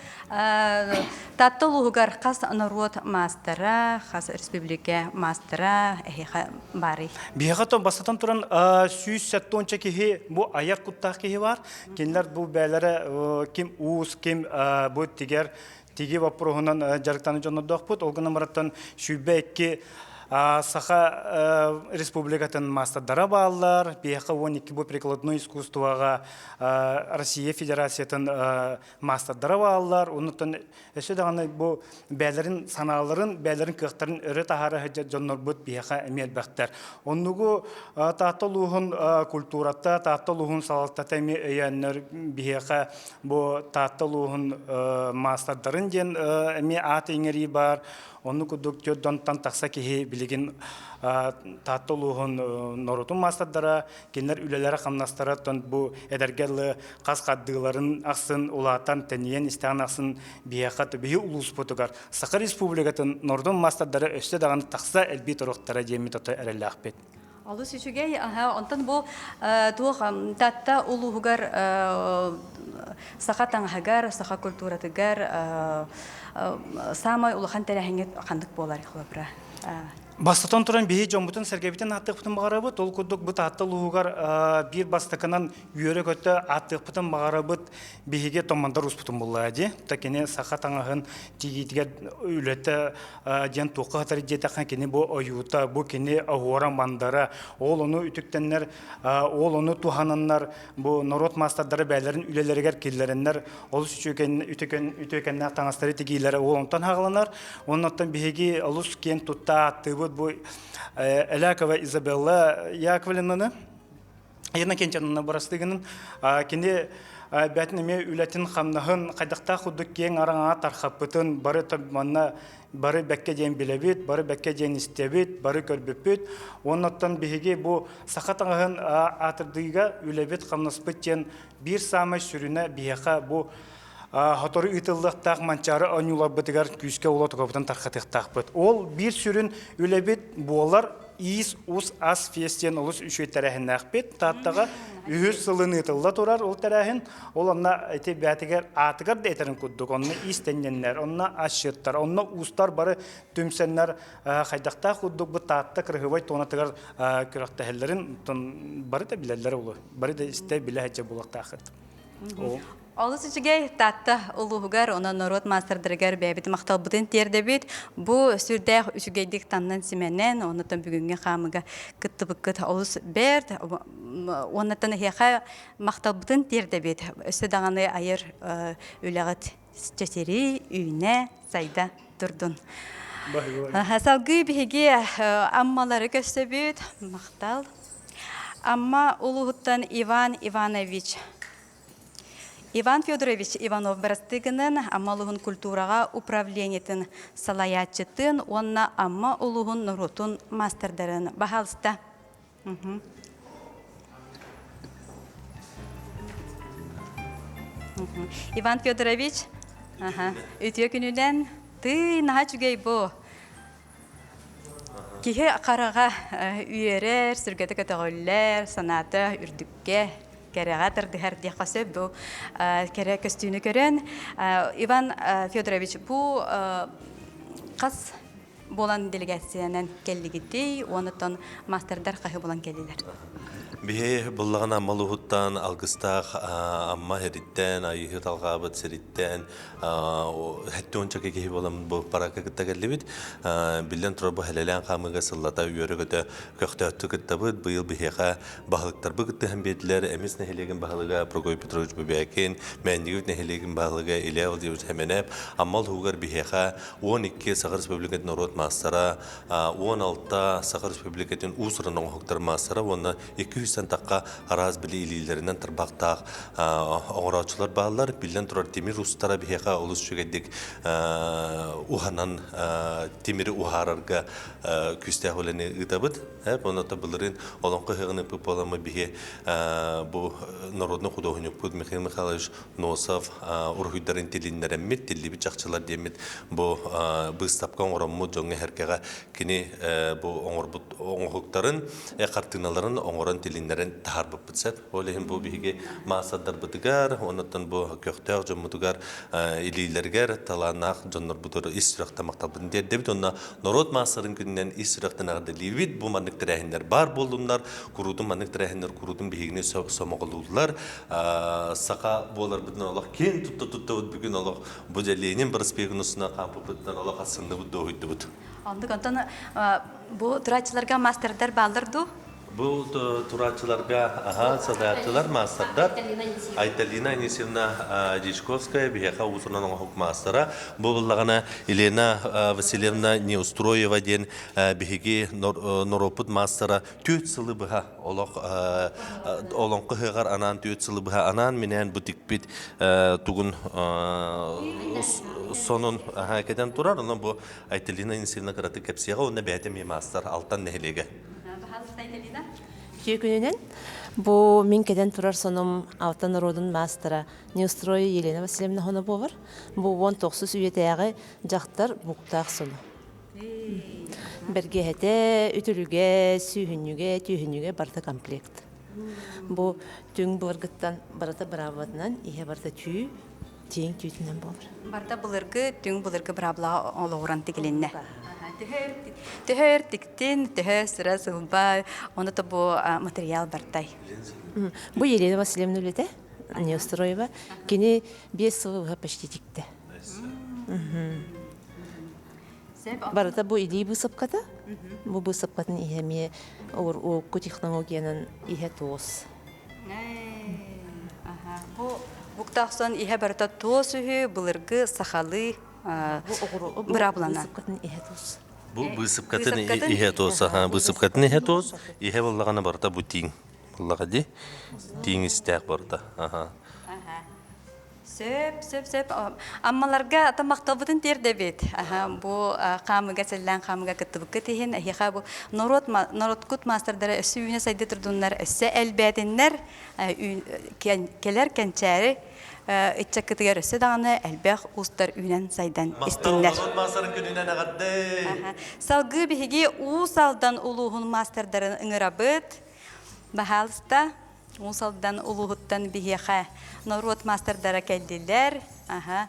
Таатта улууһугар хас норуот маастара, хас республика маастара эһиэхэ баарый? Биһиэхэ бастатан туран 170 киһи бу айар куттаах киһи бар. Кинилэр бу бээлэрэ ким уус, ким бу тигэр тиги боппуруоһунан дьарыктанар дьоннордоохпут. Ол гынан баран 22 Саха Республикатын маастардара бааллар. Биһиэхэ 12 бу прикладной искусствоҕа Россия Федерациятын маастардара бааллар. Оннуттан өссө даҕаны бу бээлэрин санааларын, бээлэрин кыахтарын өрө таһаара сылдьар дьоннорбут биһиэхэ эмиэ элбэхтэр. Оннугу Таатта улууһун культурата, Таатта улууһун салалтата эмиэ өйөөннөр биһиэхэ бу Таатта улууһун маастардарын диэн эмиэ аат иҥэрии баар. Оннук курдук 4 тахса киһи билигин Таатта улууһун норуотун маастардара Кинилэр үлэлэрэ-хамнастара оттон бу эдэргэ дылы хас хардыыларын ахсын улаатан, тэнийэн истэҕин ахсын биһиэхэ биһи улууспутугар Саха Республикатын норуотун маастардара өссө даҕаны тахса элбии туруохтара диэммит ото эрэллээхпит. Олус үчүгэй. Онтон бу туох Таатта улууһугар саха таҥаһыгар, саха культуратыгар. Саамай улахан тэрээһиҥҥит ханнык буолар холобура? Бастатан туран биһи дьоммутун сэргэбитин ааттыахпытын баҕарабыт. Ол курдук бу Таатта улууһугар биир бастакынан үөрэ-көтө ааттыахпытын баҕарабыт биһиги Томмандар успутун буллаа дии. Та кини саха таҥаһын тигиитигэр үлэтэ диэн туохха хатар диэтэххэ кини бу ойуута, бу кини оһуора мандара, ол ону үтүктэннэр, ол ону туһананнар бу норуот маастардара бэйэлэрин үлэлэригэр киллэрэннэр олус үчүгэн үтүөкэннээх таҥастары тигиилэрэ ол онтон хаҕыланар. Оннуттан биһиги олус киэн тутта ааттыыбыт бу Элякова Изабелла Яковлевнаны Елена Кенчановна бырастыгынан кини бээтин эмиэ үлэтин хамнаһын хайдахтаах курдук киэҥ араҥаҕа тархаппытын бары манна бары бэккэ диэн билэбит, бары бэккэ диэн истэбит, бары көрбүппүт. Оннуттан биһиги бу саха таҥаһын аатырдыыга үлэбит хамнаспыт диэн биир саамай сүрүнэ биһиэхэ бу сотору ыытыллыахтаах Манчаары оонньууларбытыгар күүскэ улуотукабытын тархатыахтаахпыт. Ол биир сүрүн үлэбит буолар иис ус ас фест диэн олус үчүгэй тэрээһиннээхпит. Тааттаҕа үһүс сылын ыытылла турар ол тэрээһин. Ол онно ити бээтигэр аатыгар да этэрин курдук, онно иистэнньэннэр, онно асчыттар, онно уустар бары түмсэннэр хайдахтаах курдук бу Таатта кырыһыбай туонатыгар күрэхтэһэллэрин бары да билэллэр олу. Бары да истэ билэ сылдьар буолуохтаахыт. Олус үчүгэй Таатта улууһугар, онон норуот маастардарыгар бэйэбит махталбытын тиэрдэбит. Бу сүрдээх үчүгэйдик таннан-симэнэн, оннуттан бүгүҥҥү хаамыга кыттыбыккыт олус бэрт. Уоннаттан эһиэхэ махталбытын тиэрдэбит. Өссө даҕаны айар үлэҕит чэчирий, үүнэ, сайда турдун. Салгыы биһиги Аммалары көрсөбүт. Махтал. Амма улууһуттан Иван Иванович Иван Федорович Иванов бырастыгынан Амма улууһун культураҕа управлениетын салайааччытын уонна Амма улууһун норуотун маастардарын баһаалыста. Иван Федорович, үтүө күнүнэн тыый наһаа үчүгэй бу. Киһи хараҕа үөрэр, сүргэтэ көтөҕүллэр, санаата үрдүккэ, кэрэҕэ тардыһар диэххэ сөп бу кэрэ көстүүнү көрөн. Иван Федорович, бу хас буолан делегациянан кэллигитий, уонуттан мастердар хаһы булан кэллилэр? Биһи буллаҕына Амма улууһуттан алгыстаах Амма сириттэн, Айыыһыт алҕаабыт сириттэн Хэттэ уончака киһи буолан бу парака кытта кэллибит. Биллэн турар бу хэлэлээн хаамыыга сыллата үөрэ-көтө көхтөөхтүк кыттабыт. Быйыл биһиэхэ баһылыктарбыт кыттыһан биэрдилэр. Эмис нэһилиэгин баһылыга Прокопий Петрович Бубякин, Мээндигибит нэһилиэгин баһылыга Илья Владимирович Хэмэнэп, Амма улууһугар биһиэхэ 12 Саха Республикатын норуот маастара, 16 Саха Республикатын уус-уран оҥоһуктар маастара уонна 200 тахха араас били илиилэринэн тарбахтаах оҥорооччулар бааллар. Биллэн турар, тимир устара биһиэхэ олус үчүгэйдик уһанан тимири уһаарарга күүстээх үлэни ыытабыт. Онон былырыын олоҥхо ыһыаҕын ыыппыт буоламмыт биһи бу народный художникпут Михаил Михайлович Носов уруһуйдарын тилиннэрэммит, тиллибит чахчылар диэммит бу быыстапка оҥороммут дьоҥҥо эркэҕэ кини бу оҥорбут оҥоһуктарын, хартыыналарын оҥорон тилиннэрэн таһаарбыппыт сөп. Ол иһин бу биһиги маастардарбытыгар, оннуттан бу көхтөөх дьоммутугар илиилэригэр талааннаах дьоннорбутугар ис сүрэхтэн махталбытын тиэрдэбит. Онно норуот маастарын күнүнэн ис сүрэхтэн эҕэрдэлиибит. Бу маннык тэрээһиннэр баар буоллуннар, куруутун маннык тэрээһиннэр куруутун биһигини сомоҕолууллар. Саха буоларбытынан олох киэн тутта туттабыт бүгүн олох бу дьэ Ленин проспегын устунан хаампыппытынан олох ассынныбыт, дуоһуйдубут. Оннук онтон бу турааччыларга мастердар бааллар дуу? Бу турааччыларга аха салайааччылар маастардар Айталина Анисьевна Дьячковская биһиэхэ уусуран оҥоһук маастара. Бу буллаҕына Елена Васильевна Неустроева диэн биһиги норуоппут маастара түөрт сылы быһа олох олоҥхо ыһыаҕар анаан түөрт сылы быһа анаан-минээн бу тикпит тугун сонун кэтэн турар. Онон бу Айталина Анисьевна кыратык кэпсиэҕэ уонна бэйэтэ эмиэ маастар Алтан нэһилиэгэ. Үтүө күнүнэн. Бу мин кэтэн турар сонум Алтан норуодун маастара Неустроя Елена Васильевна Хонобовар. Бу 19 үйэтээҕи дьахтар буктаах соно. Бэргэһэтэ, үтүлүгэ, сүүһүнньүгэ, түүһүнньүгэ барыта комплект. Бу түҥ былыргыттан барыта быраабылатынан иһэ барыта түү. Тииҥ түүтүнэн буолар. Барда былыргы, түҥ былыргы быраабылаҕа олоҕуран тигилиннэ. Төһө өр тиктин, төһө сыра сылба, ону то бу материал бартай. Бу Елена Васильевна үлэтэ, Неустроева. Кини 5 сыл быһа почти тикте. Барыта бу илии быысапката. Бу быысапкатын иһэ эмиэ урукку технологиянан иһэ туос. Бу буктаахсон иһэ барыта туос үһү, былыргы сахалыы быраабылана. Быысапкатын иһэ туос. Бу быысыпкатын иһэ туос, аха, быысыпкатын иһэ туос, иһэ буоллаҕына барыта бу тииҥ буоллаҕа дии. Тииҥ истээх барыта, аха. Сөп, сөп, сөп. Аммаларга тамахталбытын тиэрдэбит. Бу хаамыга сэллээн хаамыга кыттыбыккыт иһин, эһиэхэ бу норуот норуоткут маастардара өссө үүнэ сайды турдуннар, өссө элбээтиннэр, кэлэр кэнчээри ыччаккытыгар өссө даҕаны элбэх уустар үүнэн сайдан истиннэр. Норуот маастарын күнүнэн эҕэрдэ! Салгыы биһиги Уус Алдан улууһун маастардарын ыҥырабыт. Баһаалыста, Уус Алдан улууһуттан биһиэхэ норуот маастардара кэллилэр. Аха.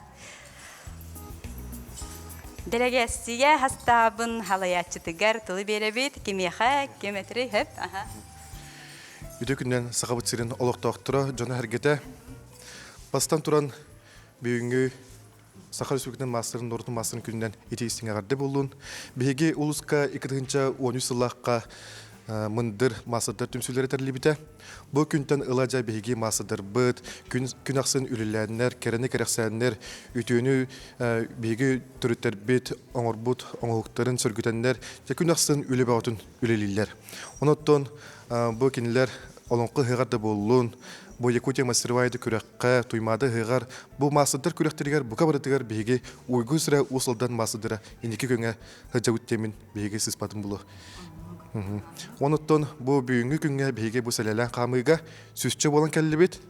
Дэлэгээссийэ хастаабын халайааччытыгар тылы биэрэбит. Кимиэхэ, ким этирий, хөп? Аха. Үтүө күнүнэн Сахабыт сирин олохтоохторо, дьоно-сэргэтэ бастан туран бүгүҥҥү Саха Республикатын маастарын норуотун маастарын күнүнэн ити истиҥ эҕэрдэ буоллун. Биһиги улууска 2013 сыллаахха мындыр маастардар түмсүүлэрэ тэриллибитэ. Бу күнтэн ыла дьэ биһиги маастардарбыт күн, күн ахсын үлэлээннэр, кэрэни кэрэхсээннэр, үтүөнү биһиги төрүттэрбит оҥорбут оҥоһуктарын сөргүтэннэр дьэ күн ахсын үлэ бөҕөтүн үлэлииллэр. Онон бу кинилэр олоҥхо ыһыаҕар да буоллун, бу Якутия мастеровая күрэххэ, Туймаада ыһыаҕар, бу маастардар күрэхтэригэр бука барытыгар биһиги Уйгу сирэ Уус Алдан маастардара инники күҥҥэ сылдьабыт диэммин биһиги сыыспатын булуо. Онуттан бу бүгүҥҥү күҥҥэ биһиги бу сэлэлээн хаамыыга сүүсчэ буолан кэллибит.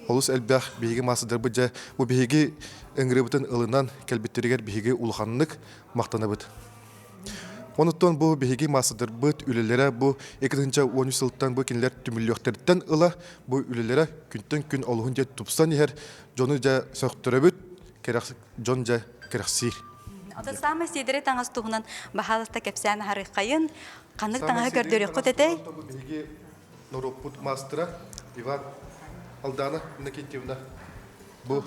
Олус элбэх биһиги маастардарбыт дьэ бу биһиги ыҥырыыбытын ылынан кэлбиттэригэр биһиги улаханнык махтанабыт. Онуттан бу биһиги маастардарбыт үлэлэрэ бу 2013 сылтан бу кинилэр түмүллүөхтэриттэн ыла бу үлэлэрэ күнтэн күн олуһун дьэ тупсан иһэр дьону дьэ сөхтөрөбүт, кэрэх дьон дьэ кэрэхсиир. Ото саамай сиэдэрэй таҥас туһунан баһаалыста кэпсээн аһарыаххайын, ханнык таҥаһы көрдөрүөххүт этэй? Биһиги норуоппут маастара Иван Алдана Иннокентьевна Бу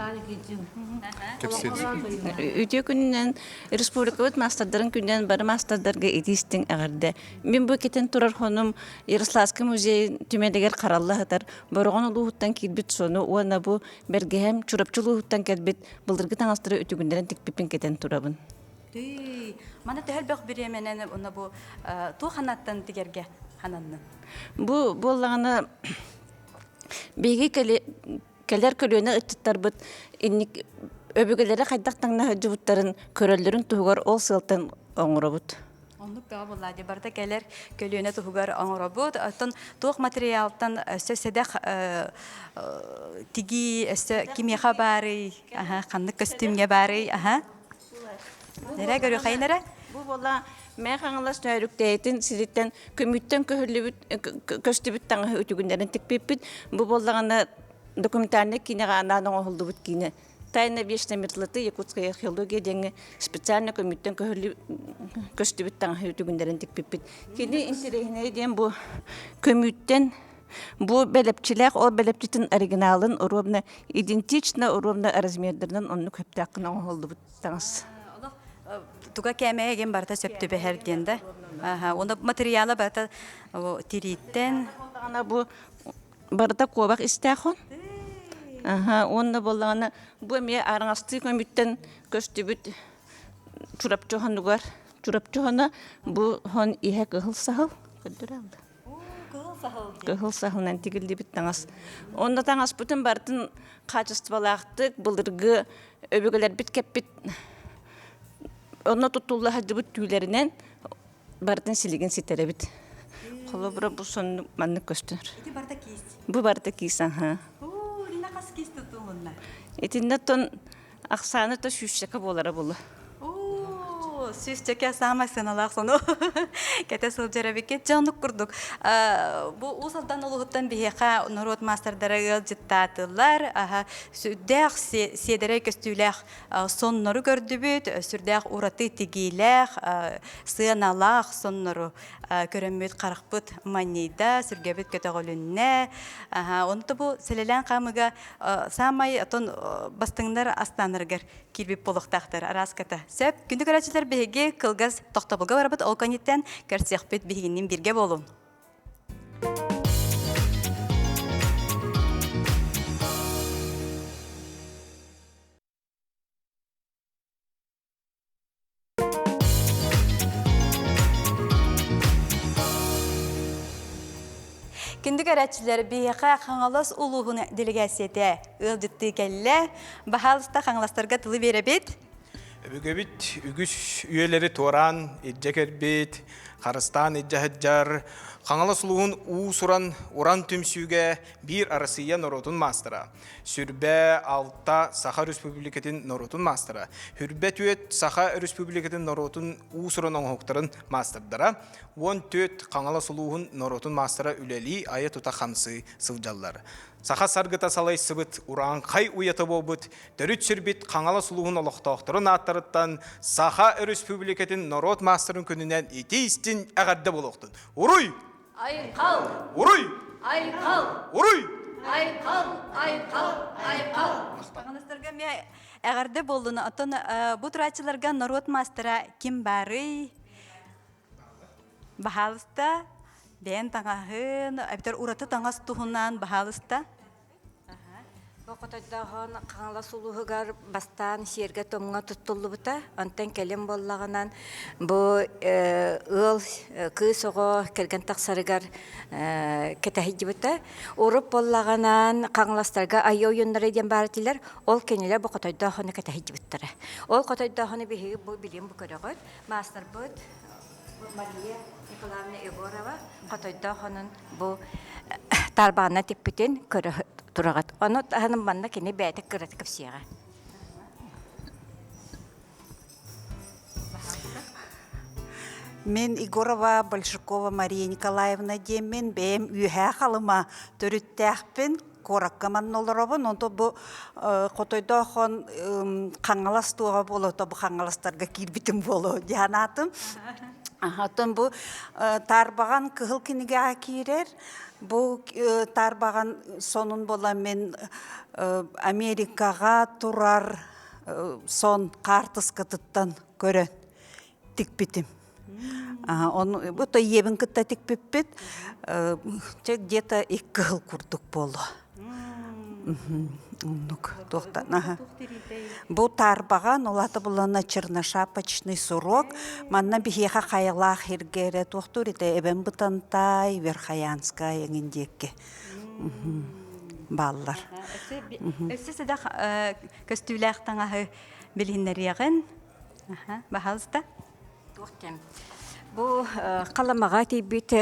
Үтүө күнүнэн республикабыт маастардарын күнүнэн бары маастардарга итии-истиҥ эҕэрдэ. Мин бу кэтэн турар хонум Ярославскай музей түмэлигэр харалла сытар Бороҕон улууһуттан киирбит сону уонна бу бэргэһэм Чурапчы улууһуттан кэлбит былыргы таҥастары үтүгүннэрэн тикпиппин кэтэн турабын. Тыый, маны төһө элбэх бириэмэнэн уонна бу туох анаттан тигэргэ хананнын? Бу буоллаҕына биһиги кэлэр көлүөнэ ыччаттарбыт инник өбүгэлэрэ хайдах таҥна сылдьыбыттарын көрөллөрүн туһугар ол сыалтан оҥоробут. Оннук бөҕө буоллаа дии барыта кэлэр көлүөнэ туһугар оҥоробут. Оттон туох материалтан өссө сэдэх тигии өссө кимиэхэ баарый, ханнык көстүүмҥэ баарый, аха. Нэрэ көрүөхайын эрэ. Бу буола Мэҥэ Хаҥалас Нөөрүктээйитин сириттэн көмүүттэн көһүллүбүт көстүбүт таҥаһы үтүгүннэрин тикпиппит. Бу буоллаҕына документальнай киинэҕэ анаан оҥоһуллубут киинэ «Тайна вечной мерзлоты. Якутская археология» диэҥҥэ специально көмүүттэн көстүбүт таҥаһы үтүгүннэрин тикпиппит. Кини интэриэһинэй диэн бу көмүүттэн бу бэлэпчилээх ол бэлэпчитин оригиналын уруобна идентично уруобна размердарынан оннук сөптөөх гына оҥоһуллубут таҥас. Туга кээмэйэ диэн барыта сөп түбэһэр диэн да. Уонна материала барыта тирииттэн. Бу барыта куобах истээх он. Аха, уонна буоллаҕына бу эмиэ араҥастыы көмүттэн көстүбүт Чурапчы хонугар Чурапчы хоно бу хон иһэ кыһыл саһыл көрдөрө Кыһыл саһыл Кыһыл саһылынан тигиллибит таҥас. Онно таҥаспытын барытын хаачыстыбалаахтык былыргы өбүгэлэрбит кэппит онно туттулла сылдьыбыт түүлэринэн барытын силигин ситэрэбит. Холобура бу соннук маннык көстөр. Ити барыта киис. Бу барыта киис аха. Оо, итиннэ хас киис тутулунна? Итиннэ тон ахсааны то сүүсчэкэ буолара булу. Оо, Сүүсчэкэ саамай сыаналаах сону кэтэ сылдьар эбиккит. Дьэ, оннук курдук. Бу Уус Алдан улууһуттан биһиэхэ норуот маастардара ыалдьыттаатылар. Сүрдээх сиэдэрэй көстүүлээх соннору көрдүбүт, сүрдээх ураты тигиилээх, сыаналаах соннору көрөммүт харахпыт манньыйда, сүргэбит көтөҕүлүннэ. Онто бу сэлэлээн хаамыга саамай отон бастыҥнар астанарыгар киирбит буолуохтаахтар арааската. Сөп, күндү көрөөччүлэр биһиги кылгас тохтобулга барабыт, ол кэнниттэн көрсүөхпүт биһигиннин бииргэ буолун. Күндү көрөөччүлэр, биһиэхэ Хаҥалас улууһун делегацията ыалдьыттыы кэллэ. Баһаалыста Хаҥаластарга тылы биэрэбит. Өбүгэбит үгүс үйэлэри туораан илдьэ кэлбит, харыстаан илдьэ сылдьар Хаҥалас улууһун уус-уран уран түмсүүгэ биир Арассыыйа норуотун маастара, Сүрбэ алта Саха Өрөспүүбүлүкэтин норуотун маастара, Хүрбэ түөт Саха Өрөспүүбүлүкэтин норуотун уус-уран оҥоһуктарын маастардара, 14 Хаҥалас улууһун норуотун маастара үлэлии айа-тута хамсыы сылдьаллар. Саха саргыта салайсыбыт урааҥхай уйата буолбут төрүт сирбит Хаҥалас улууһун олохтоохторун ааттарыттан Саха Өрөспүүбүлүкэтин норуот маастарын күнүнэн итии-истиҥ эҕэрдэ буолуохтун! Уруй! Айхал! Уруй! Айхал! Уруй! Айхал! Айхал! Айхал! Хаҥаластарга эмиэ эҕэрдэ буоллун. Оттон бу турааччыларга норуот маастара ким баарый? Баһаалыста, бэйэн таҥаһын, эбэтэр ураты таҥас туһунан баһаалыста. Бу хотойдооһун Хаҥалас улууһугар бастаан сиэргэ-туомҥа туттуллубута. Онтон кэлин буоллаҕынан бу ыал кыыс оҕо кэргэн тахсарыгар кэтэһийдибитэ. Урут буоллаҕынан Хаҥаластарга айыы ойууннара диэн баар этилэр. Ол кинилэр бу хотойдоохону кэтэһийдибиттэрэ. Ол хотойдоохону биһиги бу билим бу көрөҕүт. Маастарбыт Мария Николаевна Егорова хотойдоохонун бу тарбаҕына тикпитин көрө тураҕыт. Ону таһынан манна кини бэйэтэ кыратык кэпсиэҕэ. Мин Егорова Большакова Мария Николаевна диэммин бэйэм үөһээ халыма төрүттээхпин куоракка манна олоробун. Онто бу хотойдоохон Хаҥалас туоҕа буолуо, бу Хаҥаластарга киирбитим буолуо диэн аатым. Оттон бу таарбаҕан кыһыл кинигэҕэ киирэр. Бу таарбаҕан сонун буола мин Америкаҕа турар сон хаартыскатыттан көрөн тикпитим. Оны бу ийэбин кытта тикпиппит чэ где-то икки сыл курдук буолуо. Оннук туохтан Бу таарбаҕан улаата булана черношапочный сурок. Манна биһиэхэ хайалаах иргэрэ туохтуур ите Эбэн Бытантай, Верхоянская эҥин диэки бааллар. Өссө сэдэх көстүүлээх таҥаһы билиһиннэриэҕин. Баһаалыста. Туох кэм. Бу Халамаҕа тиийбит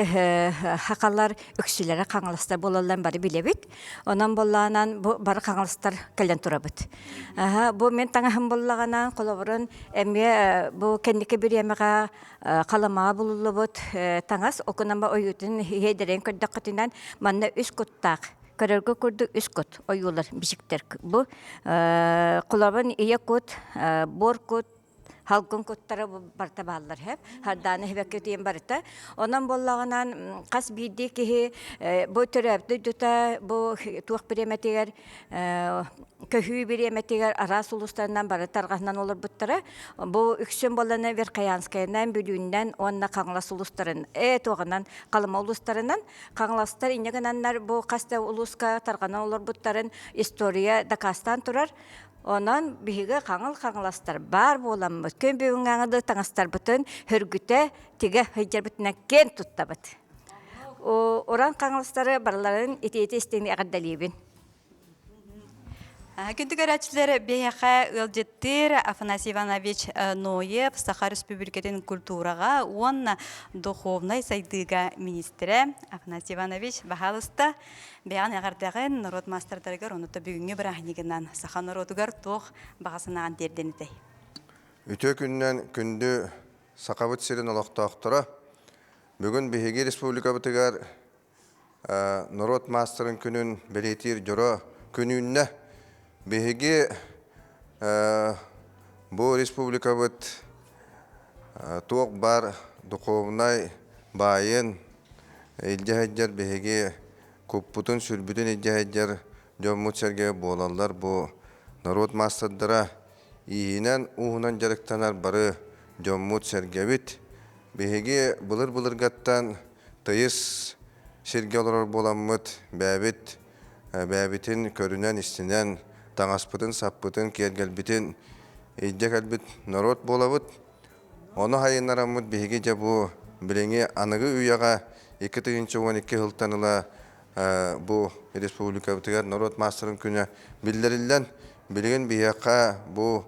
хахалар үксүлэрэ хаҥаластар буолалларын бары билэбит. Онон буоллаҕынан бу бары хаҥаластар кэлэн турабыт. Бу мин таҥаһым буоллаҕына, холобурун эмиэ бу кэнники бириэмэҕэ Халамаҕа булуллубут таҥас окунама ойуутун иһиэдэрин көрдөххүтүнэн манна үс куттаах көрөргө курдук үс кут ойуулар бичиктэр. Бу холобурун ийэ кут, буор кут, халгын куттара барыта бааллар хэп хардааны хэбэккэ тиийэн барыта онон буоллаҕынан хас биирдии киһи бу төрөөбүт дойдута бу туох бириэмэтигэр көһүү бириэмэтигэр араас улуустарынан бары тарҕаһынан олорбуттара бу үксүн буоллана Верхоянскайынан Бүлүүннэн уонна Хаҥалас улуустарын э туоҕунан Халыма улуустарынан Хаҥаластар инньэ гынаннар бу хас да улууска тарҕанан олорбуттарын история дакаастаан турар Онон биһиги хаҥыл хаҥаластар баар буоламмыт, күн бүгүҥҥээҥи да таҥастарбытын хөргүтэ, тигэ сылдьарбытынан киэн туттабыт. Уран хаҥаластары барыларын итиити истиҥник эҕэрдэлиибин. Күндү көрөөччүлэр, биһиэхэ ыалдьыттыыр Афанасий Иванович Ноев, Саха Республикатын культураҕа уонна духовнай сайдыыга министрэ Афанасий Иванович, баһаалыста, Бэйэҕин эҕэрдэҕин норуот маастардарыгар, онута бүгүҥҥү бырааһынньыгынан саха норуотугар туох баҕа санааҕын тиэрдэн этэй? Үтүө күнүнэн күндү Сахабыт сирин олохтоохторо! Бүгүн биһиги республикабытыгар норуот маастарын күнүн бэлиэтиир дьоро күн үүннэ. Биһиги бу республикабыт туох баар духовнай баайын илдьэ сылдьар биһиги куппутун-сүрбүтүн илдьэ сылдьар дьоммут-сэргэ буолаллар бу норуот маастардара Ииһинэн ууһунан дьарыктанар бары дьоммут-сэргэбит. Биһиги былыр-былыргаттан тыйыс сиргэ олорор буоламмыт, бэйэбит бэйэбитин көрүнэн-истинэн, таҥаспытын-саппытын, киэргэлбитин илдьэ кэлбит норуот буолабыт. Ону хайыннараммыт биһиги дьэ бу билиҥҥи аныгы үйэҕэ 2012 сылтан ыла бу республикабытыгар норуот маастарын күнэ биллэриллэн, билигин биһиэхэ бу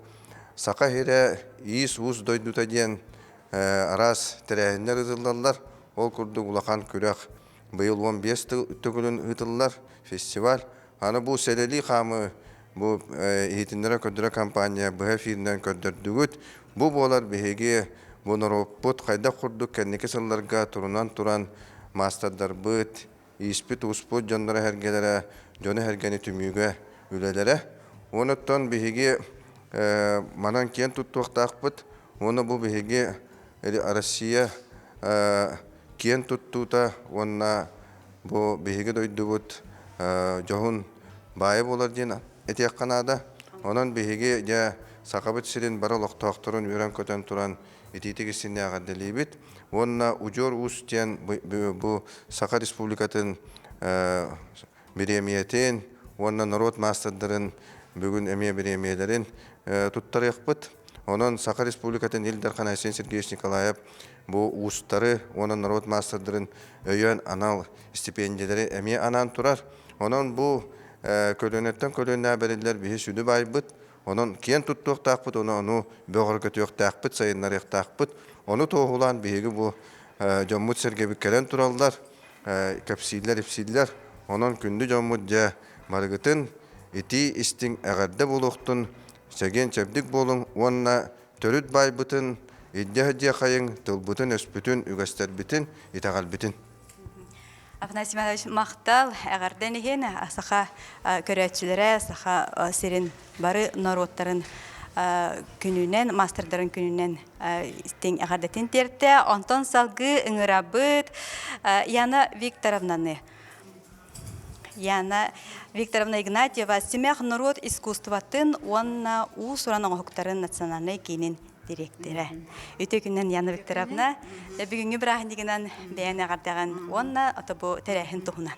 Саха сирэ иис-уус дойдута диэн араас тэрээһиннэр ыытыллаллар. Ол курдук улахан күрэх быйыл 15 төгүлүн ыытыллар фестиваль. Аны бу сэлэлии хаамы бу иһитиннэрэ-көрдөрө компания быһа эфиринэн көрдөрдүгүт. Бу буолар биһиги бу норуоппут хайдах курдук кэнники сылларга турунан туран маастардарбыт, ииспит-ууспут дьонноро эһэргэлэрэ дьону-сэргэни түмүүгэ үлэлэрэ. Онуттан биһиги манан киэн туттуохтаахпыт. Уонна бу биһиги Россия киэн туттуута уонна бу биһиги дойдубут дьоһун баайа буолар диэн этиэххэ наада. Онон биһиги дьэ Сахабыт сирин бары олохтоохторун үөрэн-көтөн туран итиитик истиннэ эҕэрдэлиибит. Уонна Удьуор Уус диэн бу Саха Республикатын бириэмийэтин уонна норуот маастардарын бүгүн эмиэ бириэмийэлэрин туттарыахпыт. Онон Саха Республикатын Ил Дархан Айсен Сергеевич Николаев бу уустары уонна норуот маастардарын өйөөн анал стипендиялэри эмиэ анаан турар. Онон бу көлүөнэттэн көлүөнэ бэриллэр биһи сүдү баайбыт. Онон киэн туттуохтаахпыт, ону ону бөҕөргөтүөхтээхпит, сайыннарыахтаахпыт. Ону туоһулаан биһиги бу дьоммут-сэргэбит кэлэн тураллар, кэпсииллэр-ипсииллэр. Онон күндү дьоммут дьэ барыгытын итии истиҥ эҕэрдэ буолуохтун, чэгиэн-чэбдик буолуҥ уонна төрүт баайбытын илдьэ сылдьыахайыҥ, тылбытын-өспүтүн, үгэстэрбитин, итэҕэлбитин. Афанасий Иванович махтал эҕэрдэн иһин саха көрөөччүлэрэ саха сирин бары норуоттарын күнүнэн, маастардарын күнүнэн истиҥ эҕэрдэтин тиэртэ. Онтон салгыы ыҥырабыт Яна Викторовнаны. Яна Викторовна Игнатьева Симэх норуот искусствотын уонна уус-уран оҥоһуктарын национальнай киинин дириэктэрэ. Үтүө күнүнэн Яна Викторовна, бүгүҥҥү бырааһынньыгынан бэйэн эҕэрдэҕин уонна ото бу тэрээһин туһунан.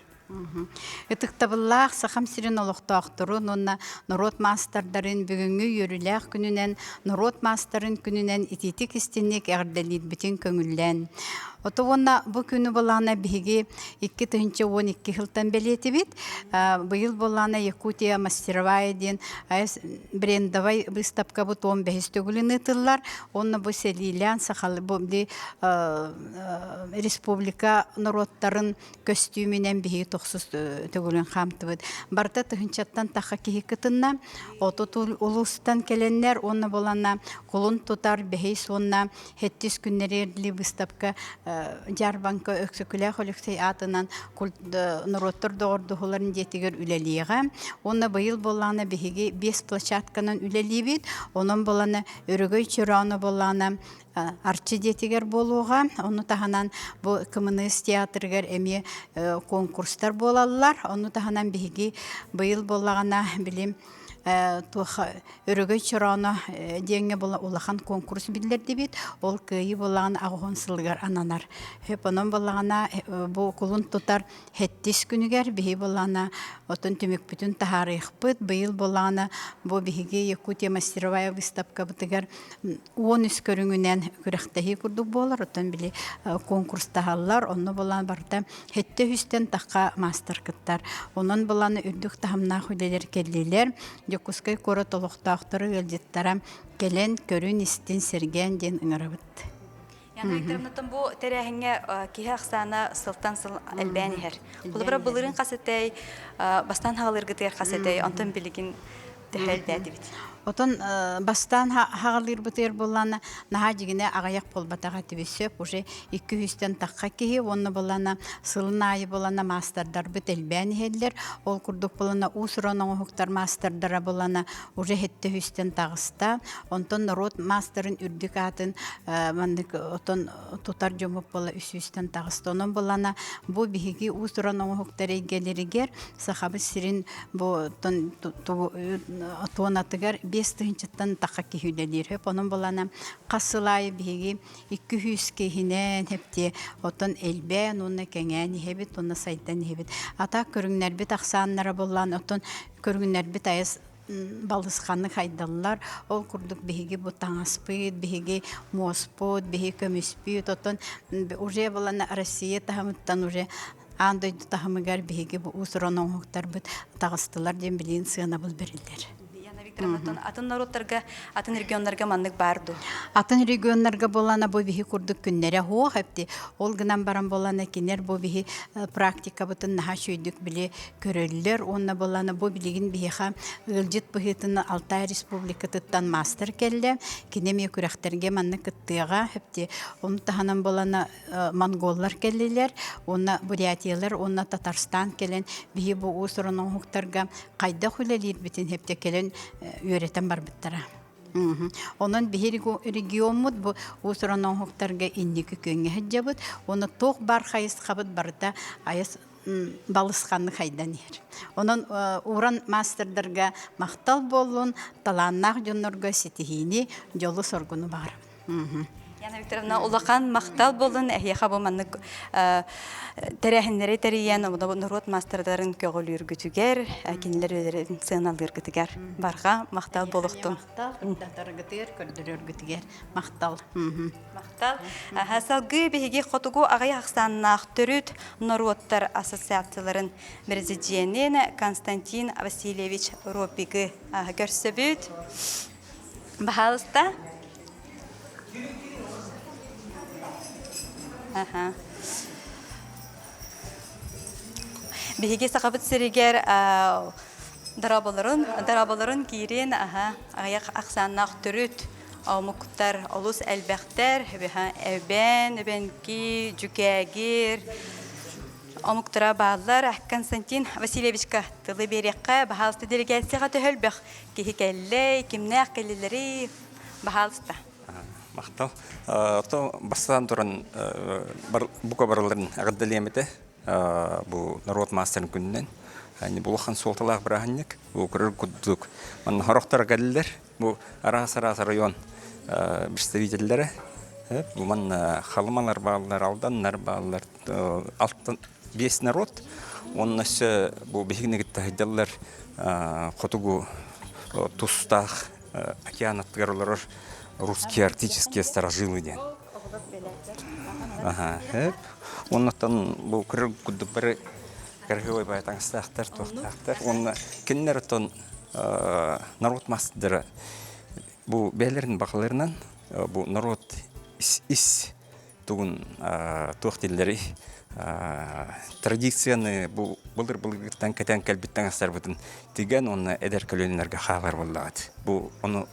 Ытыктабыллаах Сахам сирин олохтоохторун уонна норуот маастардарын бүгүҥҥү үөрүүлээх күнүнэн, норуот маастарын күнүнэн итиитик истинник эҕэрдэлиирбитин көҥүллээн. Ото уонна бу күнү былаана биһиги 2012 сылтан бэлиэтибит. Быйыл буоллаана Якутия мастеровая диэн брендовай быыстапкабыт 15 төгүлүн ыытыллар. Онно бу сэлиилээн сахалы бу республика норуоттарын көстүүмүнэн биһиги тохсус төгүлүн хаамтыбыт. Барыта тыһынчаттан таха киһи кытынна. Отут улуустан кэлэннэр уонна буланна кулун тутар бэһис уонна Хэттис күннэри выставка Дьаарбаҥка Өксөкүлээх Өлөксөй аатынан норуоттар доҕордоһууларын дьиэтигэр үлэлиэҕэ. Уонна быйыл буоллаҕына биһиги биэс площадканан үлэлиибит. Онон буолана Өрөгөй Чорооно буоллаҕына Арчы дьиэтигэр буолуоҕа. Ону таһынан бу КМНС театрыгар эмиэ конкурстар буолаллар. Ону таһынан биһиги быйыл буоллаҕына билим туох Өрөгөй чорооно диэҥҥэ улахан куонкурус биллэрдибит. Ол кыайыы буоллаҕына аҕыһын сылыгар ананар. Хөп онон буоллаҕына бу кулун тутар сэттис күнүгэр биһи буоллаҕына отон түмүкпүтүн таһаарыахпыт. Быйыл буоллаҕына бу биһиги Якутия мастеровая выставкабытыгар 13 көрүҥүнэн күрэхтэһии курдук буолар. Оттон били конкурстаһаллар. Онно буолан барыта сэттэ үстэн тахха маастар кыттар. Онон булан үрдүк таһымнаах үлэлэр кэллилэр. Дьокуускай куорат олохтоохторо ыалдьыттара кэлэн көрүн-истин сэргээн диэн ыҥырабыт. Яна Викторовнаттан бу тэрээһиҥҥэ киһи ахсаана сылтан сыл элбээн иһэр. Холобура былырыын хас этэй, бастаан хаалыргытыгар хас этэй, онтон билигин төһө элбээтибит? Отон бастаан хаҕалыырбытыгар буоллаана наһаа дьигинэ аҕыйах буолбатах этибит сөп уже 200-тэн тахха киһи уонна буоллаана сылын аайы буоллаана маастардарбыт элбээн иһэллэр. Ол курдук буоллаана уус-уран оҥоһуктар маастардара буоллаана уже 700-тэн таҕыста. Онтон норуот маастарын үрдүк аатын маннык отон тутар дьоммут буола 300-тэн таҕыста. Онон буоллаана бу биһиги уус-уран оҥоһуктар эйгэлэригэр Сахабыт сирин бу туонатыгар 5000-тан тахха киһи үлэлиир. Хөп онон буоллаана хас сыл аайы биһиги 200 киһинэн хэптиэ оттон элбээн уонна кэҥээн иһэбит уонна сайдан иһэбит. Ата көрүҥнэрбит ахсааннара буоллаан оттон көрүҥнэрбит айас балысханнык хайдаллар. Ол курдук биһиги бу таҥаспыт, биһиги муоспут, биһиги көмүспүт, оттон уже булана Россия таһымыттан уже аан дойду таһымыгар биһиги бу уус-уран оҥоһуктарбыт таҕыстылар диэн билигин сыанабыл бэриллэр. Яна Викторовна, атын норуоттарга, атын регионнарга маннык баар дуо? Атын регионнарга буолана бу биһи курдук күннэрэ хуох эпти. Ол гынан баран буолана кинер бу биһи практикабытын наһаа үчүгэйдик били көрөллөр уонна буолана бу билигин биһиэхэ ыалдьыт быһыытынан Алтай Республикатыттан маастар кэллэ. Кини эмиэ күрэхтэргэ маннык кыттыаҕа эпти. Ону таһынан буолана монголлар кэллилэр уонна бурятиялар уонна Татарстан кэлэн биһи бу уус-уран оҥоһуктарга хайдах үлэлиирбитин хэптэ кэлэн үөрэтэн барбыттара. Онон биһи региоммут бу уус-уран оҥоһуктарга инники күөҥҥэ сылдьабыт. Уонна туох баар хайысхабыт барыта айас балысханнык хайдан иһэр. Онон уран маастардарга махтал буоллун, талааннаах дьоннорго ситиһиини, дьолу-соргуну баҕарабын. Яна Викторовна, улахан махтал буоллун эһиэхэ бу маннык тэрээһиннэри тэрийэн норуот маастардарын көҕүлүүргүтүгэр, кинилэр үлэлэрин сыаналыыргытыгар барҕа махтал буолуохтун. Махтал, көрдөрөргүтүгэр, көрдөрөргүтүгэр махтал. Махтал. Салгыы биһиги хотугу аҕыйах ахсааннаах төрүт норуоттар ассоциацияларын президенин Константин Васильевич Ропигы көрсөбүт. Баһаалыста. Аха. Биһиги Сахабыт сиригэр дарабаларын, дарабаларын киирин аха, аҕыйах ахсааннаах төрүт омуктар олус элбэхтэр, эбээн, эбэҥки, дьүкээгир, омуктара бааллар. Константин Васильевичка тылы биэриэххэ, баһаалыста делегацияҕа төһөлбөх киһи кэллэй, кимнээх кэллилэрий, баһаалыста. Махтал. То бастаан туран бука барыларын эҕэрдэлиэм этэ. Бу норуот маастарын күнүнэн. Бу улахан суолталаах бырааһынньык. Бу көрөр курдук. Манна сорохтор кэллилэр. Бу араас-араас район представителлэрэ. Бу манна Халымалар бааллар, Алданнар бааллар, алтан биэс народ. Уонна өссө бу биһигини кытта сылдьаллар хотугу тустаах океан аттыгар олорор русские арктические старожилы диэн. Аха, Оннуттан бу көрөр курдук бары красивый бай таҥастаахтар, туохтаахтар. Уонна кинилэр оттон народ маастардара бу бэйэлэрин баҕаларынан бу народ ис тугун туох дииллэрий традицияны бу былыр былыргыттан кэтэн кэлбит таҥастарбытын тигэн уонна эдэр көлүөнэлэргэ хаалар буоллаҕыт. Бу ону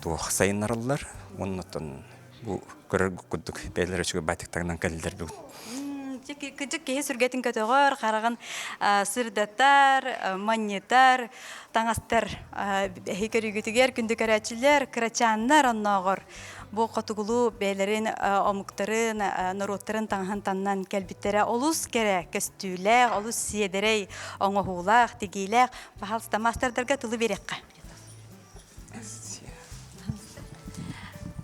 туох сайыннараллар уонна бу көрөр курдук бэйэлэрэ үчүгэй баайтыктарынан кэллилэр бүгүн. Кыдьык киһи сүргэтин көтөҕөр, хараҕын сырдатар, манньытар, таҥастар эһи көрүүгүтүгэр күндү көрөөччүлэр, кырачааннар оннооҕор бу хотугулуу бэйэлэрин омуктарын, норуоттарын таҥаһын таннан кэлбиттэрэ олус кэрэ көстүүлээх, олус сиэдэрэй оҥоһуулаах, тигиилээх. Пожалуйста, маастардарга тылы биэриэххэ.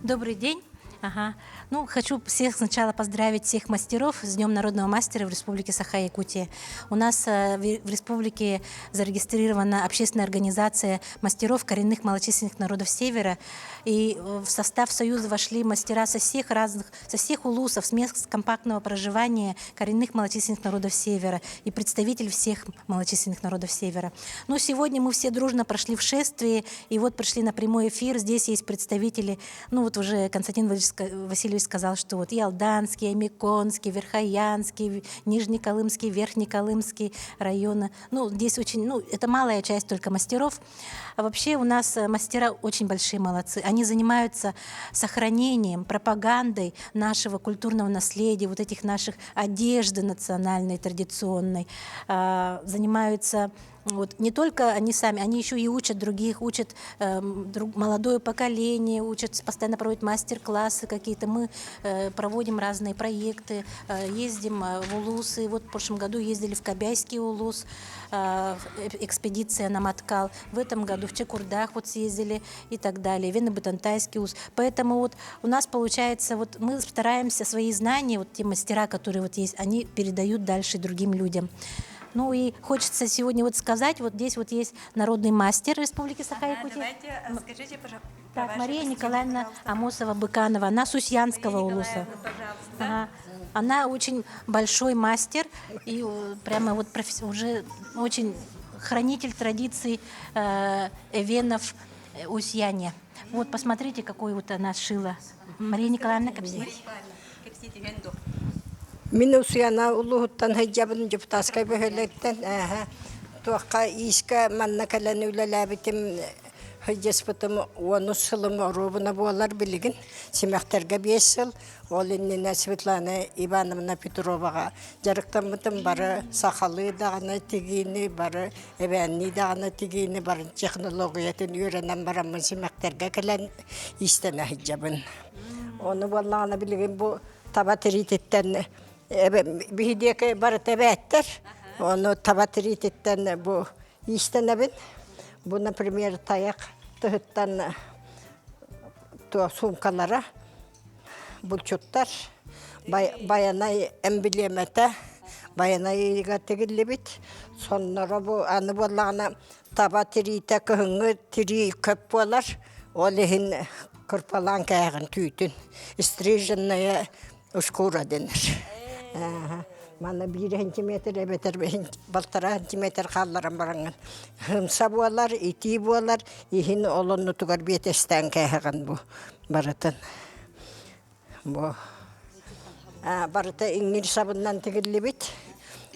Добрый день. Ага. Ну, хочу всех сначала поздравить всех мастеров с Днем народного мастера в Республике Саха-Якутия. У нас э, в республике зарегистрирована общественная организация мастеров коренных малочисленных народов Севера. И э, в состав Союза вошли мастера со всех разных, со всех улусов, с мест компактного проживания коренных малочисленных народов Севера и представитель всех малочисленных народов Севера. Но сегодня мы все дружно прошли в шествии, и вот пришли на прямой эфир. Здесь есть представители, ну вот уже Константин Владимирович Васильевич сказал, что вот и Алданский, и Меконский, Верхоянский, Нижнеколымский, Верхнеколымский районы. Ну, здесь очень, ну, это малая часть только мастеров. А вообще у нас мастера очень большие молодцы. Они занимаются сохранением, пропагандой нашего культурного наследия, вот этих наших одежды национальной, традиционной. Занимаются вот, не только они сами, они еще и учат других, учат молодое поколение, учат, постоянно проводят мастер-классы какие-то. Мы проводим разные проекты, ездим в улусы. Вот в прошлом году ездили в Кобяйский улус, экспедиция на Маткал. В этом году в Чокурдах вот съездили и так далее, Венно-Бутантайский улус. Поэтому вот у нас получается, вот мы стараемся свои знания, вот те мастера, которые вот есть, они передают дальше другим людям. Ну и хочется сегодня вот сказать, вот здесь вот есть народный мастер Республики Саха-Якутия. Давайте, скажите, пожалуйста. Так, Мария Николаевна Амосова-Быканова, она с Усть-Янского улуса. Ага. Она очень большой мастер и прямо вот уже очень хранитель традиций эвенов Усть-Яне. Вот посмотрите, какой вот она шила. Мария Николаевна, кэпсии. Мин Усуйаана улууһуттан сылдьабын Депутатскай бөһүөлэгиттэн туохха иискэ манна кэлэн үлэлээбитим сылдьыспытым уонус сылым оруобуна буолар билигин симэхтэргэ 5 сыл ол иннинэ Светлана Ивановна Петроваҕа дьарыктаммытым бары сахалыы даҕаны тигиини бары эбээннии даҕаны тигиини бары технологиятын үөрэнэн бараммын симэхтэргэ кэлэн иистэнэ сылдьабын ону буоллаҕына билигин бу таба тириититтэн биһидиэки барыта эбээттэр ону таба тириититтэн бу иистэнэбин бу например тайах тыһыттан суумкалара булчуттар байанай эмблемэтэ байанайга тигиллибит сонноро бу аны буоллаҕына таба тириитэ кыһыҥҥы тирии көп буолар ол иһин кырпалаан кээҕин түүтүн стриженная шкура дэнэр Манна биир сантиметр эбэтэр балтараа сантиметр хаалларан бараҥҥын һымса буолар, итии буолар, иһин олоннутугар биэтэстээн кээһэҕин бу барытын. Бу барыта иҥнир сабынан тигиллибит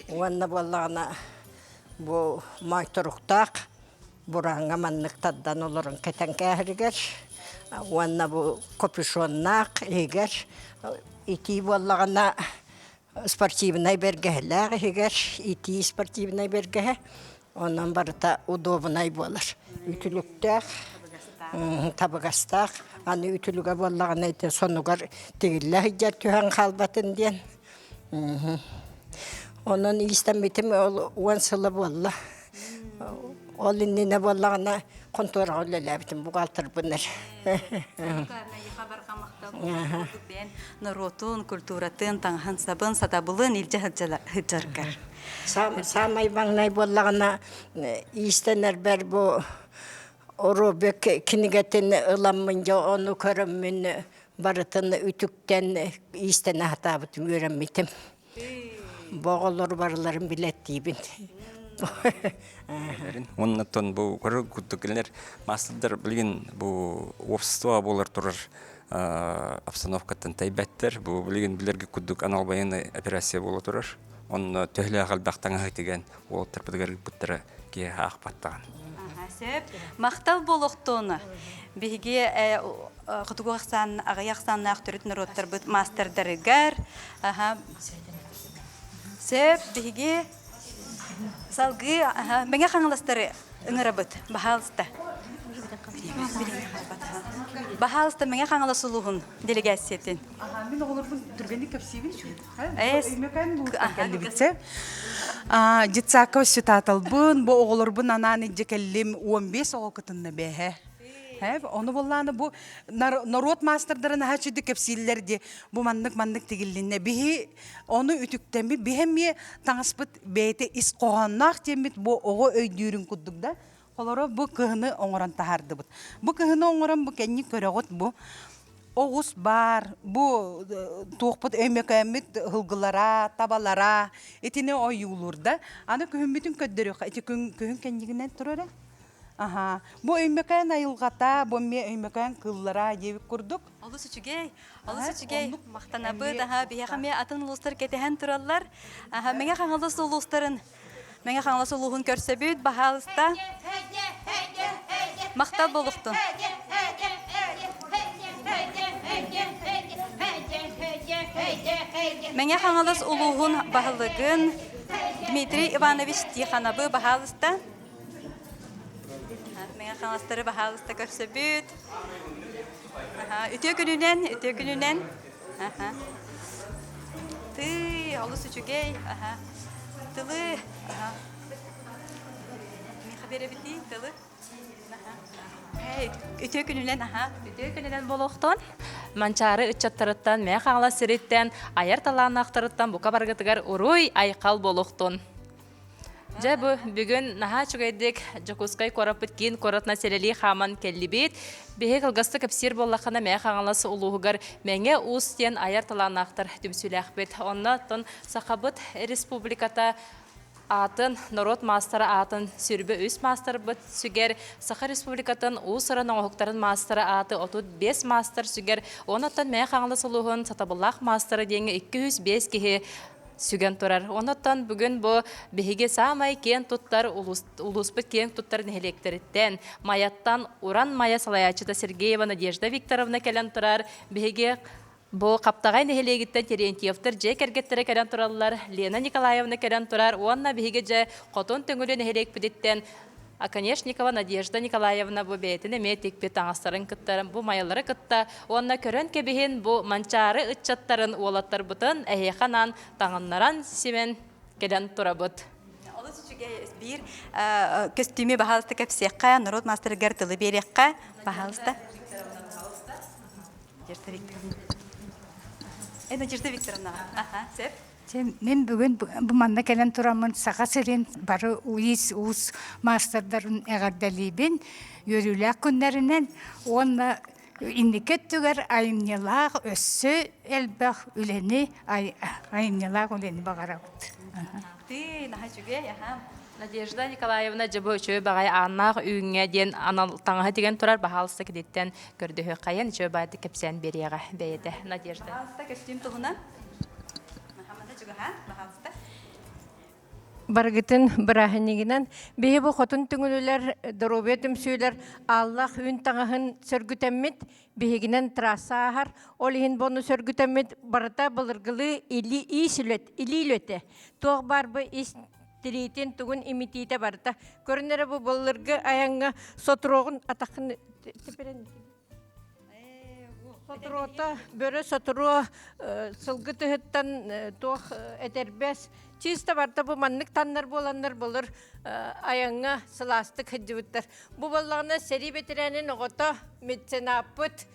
уонна буоллаҕына бу моойторуктаах бурааҥҥа маннык тардан олорон кэтэн кээһэригэр уонна бу капюшоннаах иһигэр итии буоллаҕына спортивнай бэргэһэлээх иһигэр итии спортивнай бэргэһэ онон барыта удобнай буолар үтүлүктээх табыгастаах аны үтүлүгэ буоллаҕына ити сонугар тигиллэ сылдьар түһэн хаалбатын диэн онон иистэммитим ол уон сыла буолла ол иннинэ буоллаҕына хонтуораҕа үлэлээбитим бухгалтербын эрэ норуотун культуратын таҥаһын сабын сатабылын илдьэ сылдьаргар саамай маҥнай буоллаҕына иистэнэрбэр бу Робек кинигэтин ыламмын дьэ ону көрөммүн барытын үтүктэн иистэнэ сатаабытым үөрэммитим бу оҕолору барыларын билэттиибин Оннуттан бу көрөр курдук кинилэр маастардар билигин бу общество буолар турар обстановкаттан тэйбэттэр. Бу билигин билэргэ курдук анал военный операция буола турар. Онно төһөлөөх элбэх таҥаһы тигэн уолаттарбытыгар ыыппыттара киһи аахпаттаҕын. Сөп. Махтал буолуохтун. Биһиги хотугу ахсаан, аҕыйах ахсааннаах төрүт норуоттарбыт маастардарыгар. Сөп, биһиги салгыы Мэҥэ Хаҥаластары ыҥырабыт. Баһаалыста. Баһаалыста Мэҥэ Хаҥалас улууһун делегациятын. Мин оҕолорбун түргэнник кэпсиибин Детсадка воспитателбын, бу оҕолорбун анаан илдьэ кэллим, 15 оҕо кытынна бэһэ. Ону буоллааны бу норуот маастардарын наһаа үчүгдүк кэпсииллэр ди бу маннык маннык тигиллиннэ. Биһи ону үтүктэммит, биһи эмиэ таҥаспыт бэйэтэ ис хоһоонноох диэммит бу оҕо өйдүүрүн курдук да Холоро бу кыһыны оҥорон таһаардыбыт. Бу кыһыны оҥорон бу кэнник көрөҕүт бу оҕус баар, бу туохпут өймөкөөммүт һылгылара, табалара итини ойуулуур да. Аны күһүммүтүн көрдөрүөххэ ити күн күһүн кэннигинэн турар. Аха. Бу Өймөкөөн айылҕата, бу эмиэ Өймөкөөн кыыллара диэбит курдук. Олус үчүгэй, олус үчүгэй. Махтанабыт. Аха, биһиэхэ эмиэ атын улуустар кэтэһэн тураллар. Аха, Мэҥэ Хаҥалас улуустарын Мэҥэ Хаҥалас улууһун көрсөбүт, баһаалыста. Махтал буолуохтун. Мэҥэ Хаҥалас улууһун баһылыгын Дмитрий Иванович Тихоновы баһаалыста. Мэҥэ Хаҥаластары баһаалыста көрсөбүт. Үтүө күнүнэн, үтүө күнүнэн. Тыы, олус үчүгэй. Тылы. Миэхэ биэрэбитий тылы. Үтүө күнүнэн, аха. Үтүө күнүнэн буолуохтун. Манчаары ыччаттарыттан, Мэҥэ Хаҥалас сириттэн, айар талааннаахтарыттан бука барыгытыгар уруй, айхал буолуохтун. Дьэ бу бүгүн наһаа үчүгэйдик Дьокуускай куораппыт киин куоратынан сэлэлии хааман кэллибит. Биһиги кылгастык кэпсиир буоллаххына Мэҥэ Хаҥалас улууһугар Мэҥэ Уус диэн айар талааннаахтар түмсүүлээхпит. Онно оттон Сахабыт Республиката аатын, норуот маастара аатын сүрбэ үс маастарбыт сүгэр, Саха Республикатын уус-уран оҥоһуктарын маастара ааты 35 маастар сүгэр, онон Мэҥэ Хаҥалас улууһун сатабыллаах маастара диэҥҥэ 205 киһи сүгэн турар. Онон бүгүн бу биһиги саамай киэн туттар улууспут киэн туттар нэһилиэктэриттэн Майаттан Уран Майа салайааччыта Сергеева Надежда Викторовна кэлэн турар. Биһиги бу Хаптаҕай нэһилиэгиттэн Терентьевтэр дьиэ кэргэттэрэ кэлэн тураллар, Лена Николаевна кэлэн турар уонна биһиги дьэ Хотун Төҥүлү нэһилиэкпититтэн Оконешникова Надежда Николаевна бу бэйэтин эмиэ тикпит таҥастарын кытта, бу майалары кытта уонна көрөн кэбиһин бу Манчаары ыччаттарын уолаттарбытын эһиэхэ анаан таҥыннаран симэн кэлэн турабыт. Олус үчүгэй биир көстүүмү баһаалыста кэпсиэххэ, норуот маастарыгар тылы биэриэххэ, баһаалыста. Надежда Викторовна. Надежда Викторовна. Аха, сөп. Мин бүгүн бу манна кэлэн тураммын Саха сирин бары уис-уус маастардарын эҕэрдэлиибин, үөрүүлээх күннэринэн уонна инники өттүгэр айымньылаах өссө элбэх үлэни айымньылаах үлэни баҕарабыт. Ты наһаа үчүгэй, аха. Надежда Николаевна дьэ бу үчүгэй баҕайы ааннаах үүҥҥэ диэн анал таҥаһы тигэн турар баһаалыста киниттэн көрдөһүөххэйэн үчүгэй баайдык кэпсээн биэриэҕэ бэйэтэ Надежда. Баһаалыста көстүүм туһунан. Барыгытын бырааһынньыгынан биһи бу хотун түҥүлүлэр доруобуйа түмсүүлэр ааллаах үүн таҥаһын сөргүтэммит биһигинэн трасса ааһар ол иһин бону сөргүтэммит барыта былыргылыы илии иис үлэт илии үлэтэ туох баар бу ис тириитин тугун имитиитэ барыта көрүнэрэ бу былыргы айаҥҥа сотуруоҕун атахын типирэн Сотуруота бөрө сотуруо сылгы тыһыттан туох этэрбэс чисто барда бу маннык таннар буоланнар былыр айаҥҥа сылаастык сылдьыбыттар. Бу буоллаҕына сэрии бэтэрээнин оҕото меценаппыт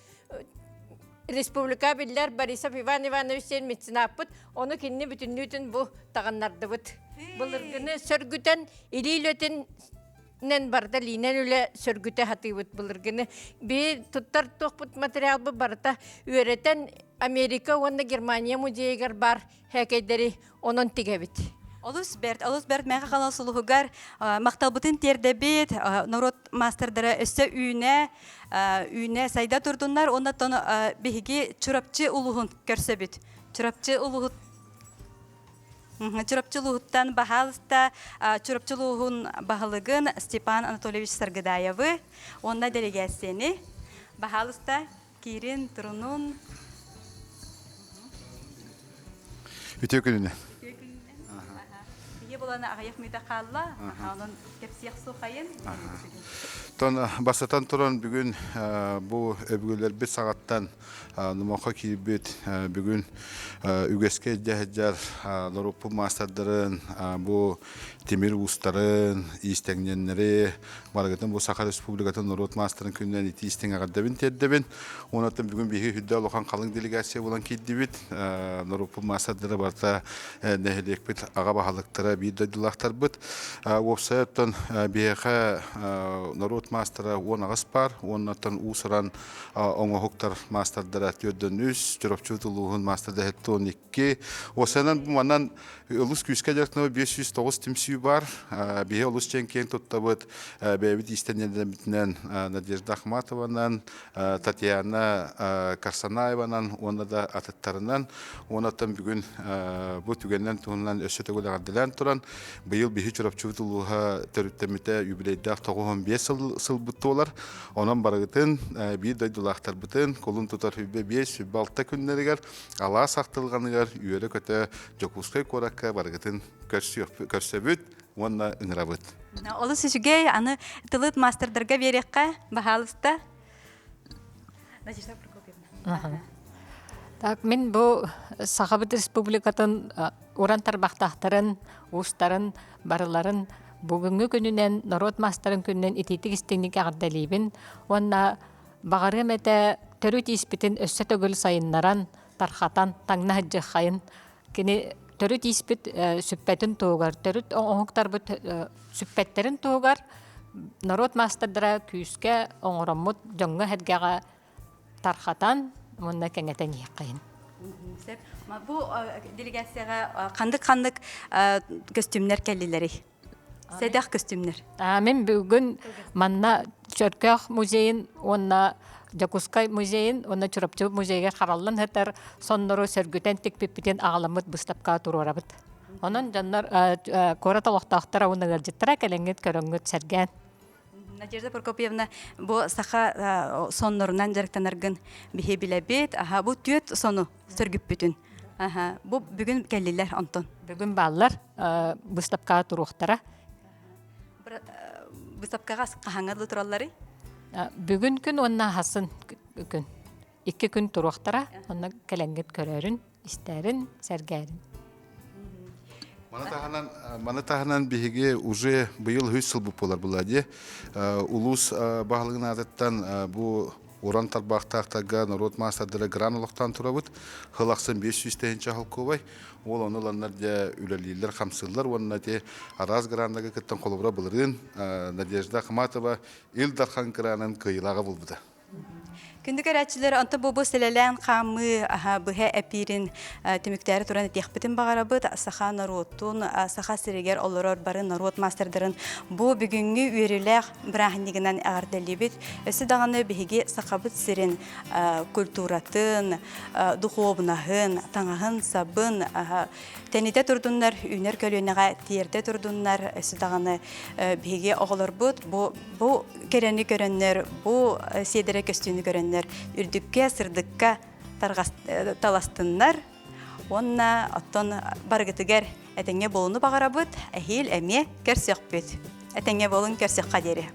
республика биллэр Борисов Иван Иванович диэн меценаппыт ону кинини бүтүннүүтүн бу таҕыннардыбыт. Былыргыны сөргүтэн илии үлэтин нэн барыта лиинэн үлэ сөргүтэ сатыыбыт былыргыны. Би туттар туохпут материалбыт барыта үөрэтэн Америка уонна Германия музейыгар бар хээкэйдэри онон тигэбит. Олус бэрт, олус бэрт Мэҥэ Хаҥалас улууһугар махталбытын тиэрдэбит, норуот маастардара өссө үүнэ, үүнэ сайда турдуннар уонна оттон биһиги Чурапчы улууһун көрсөбүт. Чурапчы улууһу Чурапчы улууһуттан баһаалыста Чурапчы улууһун баһылыгын Степан Анатольевич Саргыдаевы уонна дэлэгээссийэни баһаалыста киирин турунун Үтүө күнүнэн. Ийэ булана аҕыйах мүтэ хаалла, онон кэпсиэх суохайын. Тон бастатан туран бүгүн бу өбүгэлэрбит саҕаттан Номоххо киирбит бүгүн үгэскэ илдьэ сылдьар норуоппут маастардарын, бу тимир уустарын, иистэҥньэннэри барыгытын бу Саха Республикатын норуот маастарын күнүнэн итии истиҥ эҕэрдэбин тиэрдэбин. Уонна бүгүн биһиги үрдэ улахан халыҥ делегация буолан киирдибит. Норуоппут маастардара барыта нэһилиэкпит аҕа баһылыктара, биир дойдулаахтарбыт. Уопсайа оттон биһиэхэ норуот маастара 18 баар, уоннаттан уус-уран оҥоһуктар маастардара 43, Чурапчы улууһун маастарда 72. Осанан манан олус күүскэ дьарыктанар 509 түмсүү бар. Биһи олус чэҥ киэҥ туттабыт. Бэйэбит иистэнньэлэрбитинэн Надежда Ахматованан, Татьяна Карсанаеванан уонна да атыттарынан. Уонаттан бүгүн бу түгэннэн туһунан өссө төгүл эҕэрдэлээн туран, быйыл биһи Чурапчыбыт улууһа төрүттэммитэ юбилейдаах 95 сылбыт туолар. Онон барыгытын биир дойдулаахтарбытын кулун тутар хүбэ 5 6 күннэригэр алаас ахтылҕаныгар үөрэ-көтө Дьокуускай куоракка барыгытын көрсөбүт уонна ыҥырабыт. Олус үчүгэй, аны тылыт мастердарга биэриэххэ, баһаалыста. Надежда Прокопьевна. Так, мин бу Сахабыт Республикатын уран тарбахтаахтарын, уустарын, барыларын бүгүҥҥү күнүнэн, норуот маастарын күнүнэн итиитик истиҥник эҕэрдэлиибин уонна баҕарыам этэ төрүт ииспитин өссө төгүл сайыннаран, тархатан, таҥна сылдьыаххайын. Кини төрүт ииспит сүппэтин туһугар, төрүт оҥоһуктарбыт сүппэттэрин туһугар норуот маастардара күүскэ оҥороммут дьоҥҥо-сэргэҕэ тархатан уонна кэҥэтэн иһиэххэйин. Сөп. Бу делегацияҕа ханнык-ханнык көстүүмнэр кэллилэрий? Сэдэх көстүүмнэр. Мин бүгүн манна Чөркөөх музейын уонна Дьокуускай музейын уонна Чурапчы музейыгар хараллан сытар соннору сөргүтэн тикпиппитин аҕаламмыт быыстапкаҕа туруорабыт. Онон дьоннор куорат олохтоохторо уонна ыалдьыттара кэлэҥҥит көрөҥҥүт сэргээн. Надежда Прокопьевна, бу саха соннорунан дьарыктанаргын биһи билэбит. Аха, бу түөрт сону сөргүппүтүн. Аха, бу бүгүн кэллилэр онтон. Бүгүн бааллар, быыстапкаҕа туруохтара. Быыстапкаҕа хаһааҥҥа дылы туралларый? Бүгүн күн уонна хасын күн. Икки күн туруохтара, онно кэлэҥҥит көрөөрүн, истээрин, сэргээрин. Маны таһынан, маны таһынан биһиги уже быйыл үс сыл буолар була дии. Улуус баһылыгын аатыттан бу уран тарбахтаахтарга норуот маастардара гран олохтоон турабыт. Хыл ахсын 500 тыһыынча холкуобай. Ол ону ыланнар дьэ үлэлииллэр, хамсыыллар уонна ити араас граннарга кыттан холобура былырыын Надежда Ахматова Ил Дархан гранын кыайыылааҕа буолбута. Күндү көрөөччүлэр, онто бу бу сэлэлээн хаамыы быһа эпиирин түмүктээри туран этиэхпитин баҕарабыт. Саха норуотун, Саха сиригэр олорор бары норуот маастардарын бу бүгүҥҥү үөрүүлээх бырааһынньыгынан эҕэрдэлиибит. Өссө даҕаны биһиги Сахабыт сирин культуратын, духуобунаһын, таҥаһын-сабын тэнитэ турдуннар, үүнэр көлүөнэҕэ тиэрдэ турдуннар. Өссө даҕаны биһиги оҕолорбут бу Бу кэрэни көрөннөр, бу сиэдэрэ көстүүнү көрөннөр үрдүккэ, сырдыкка таластыннар уонна оттон барыгытыгар этэҥҥэ буолууну баҕарабыт, эһиил эмиэ көрсөхпүт. Этэҥҥэ буолун көрсөххө диэри.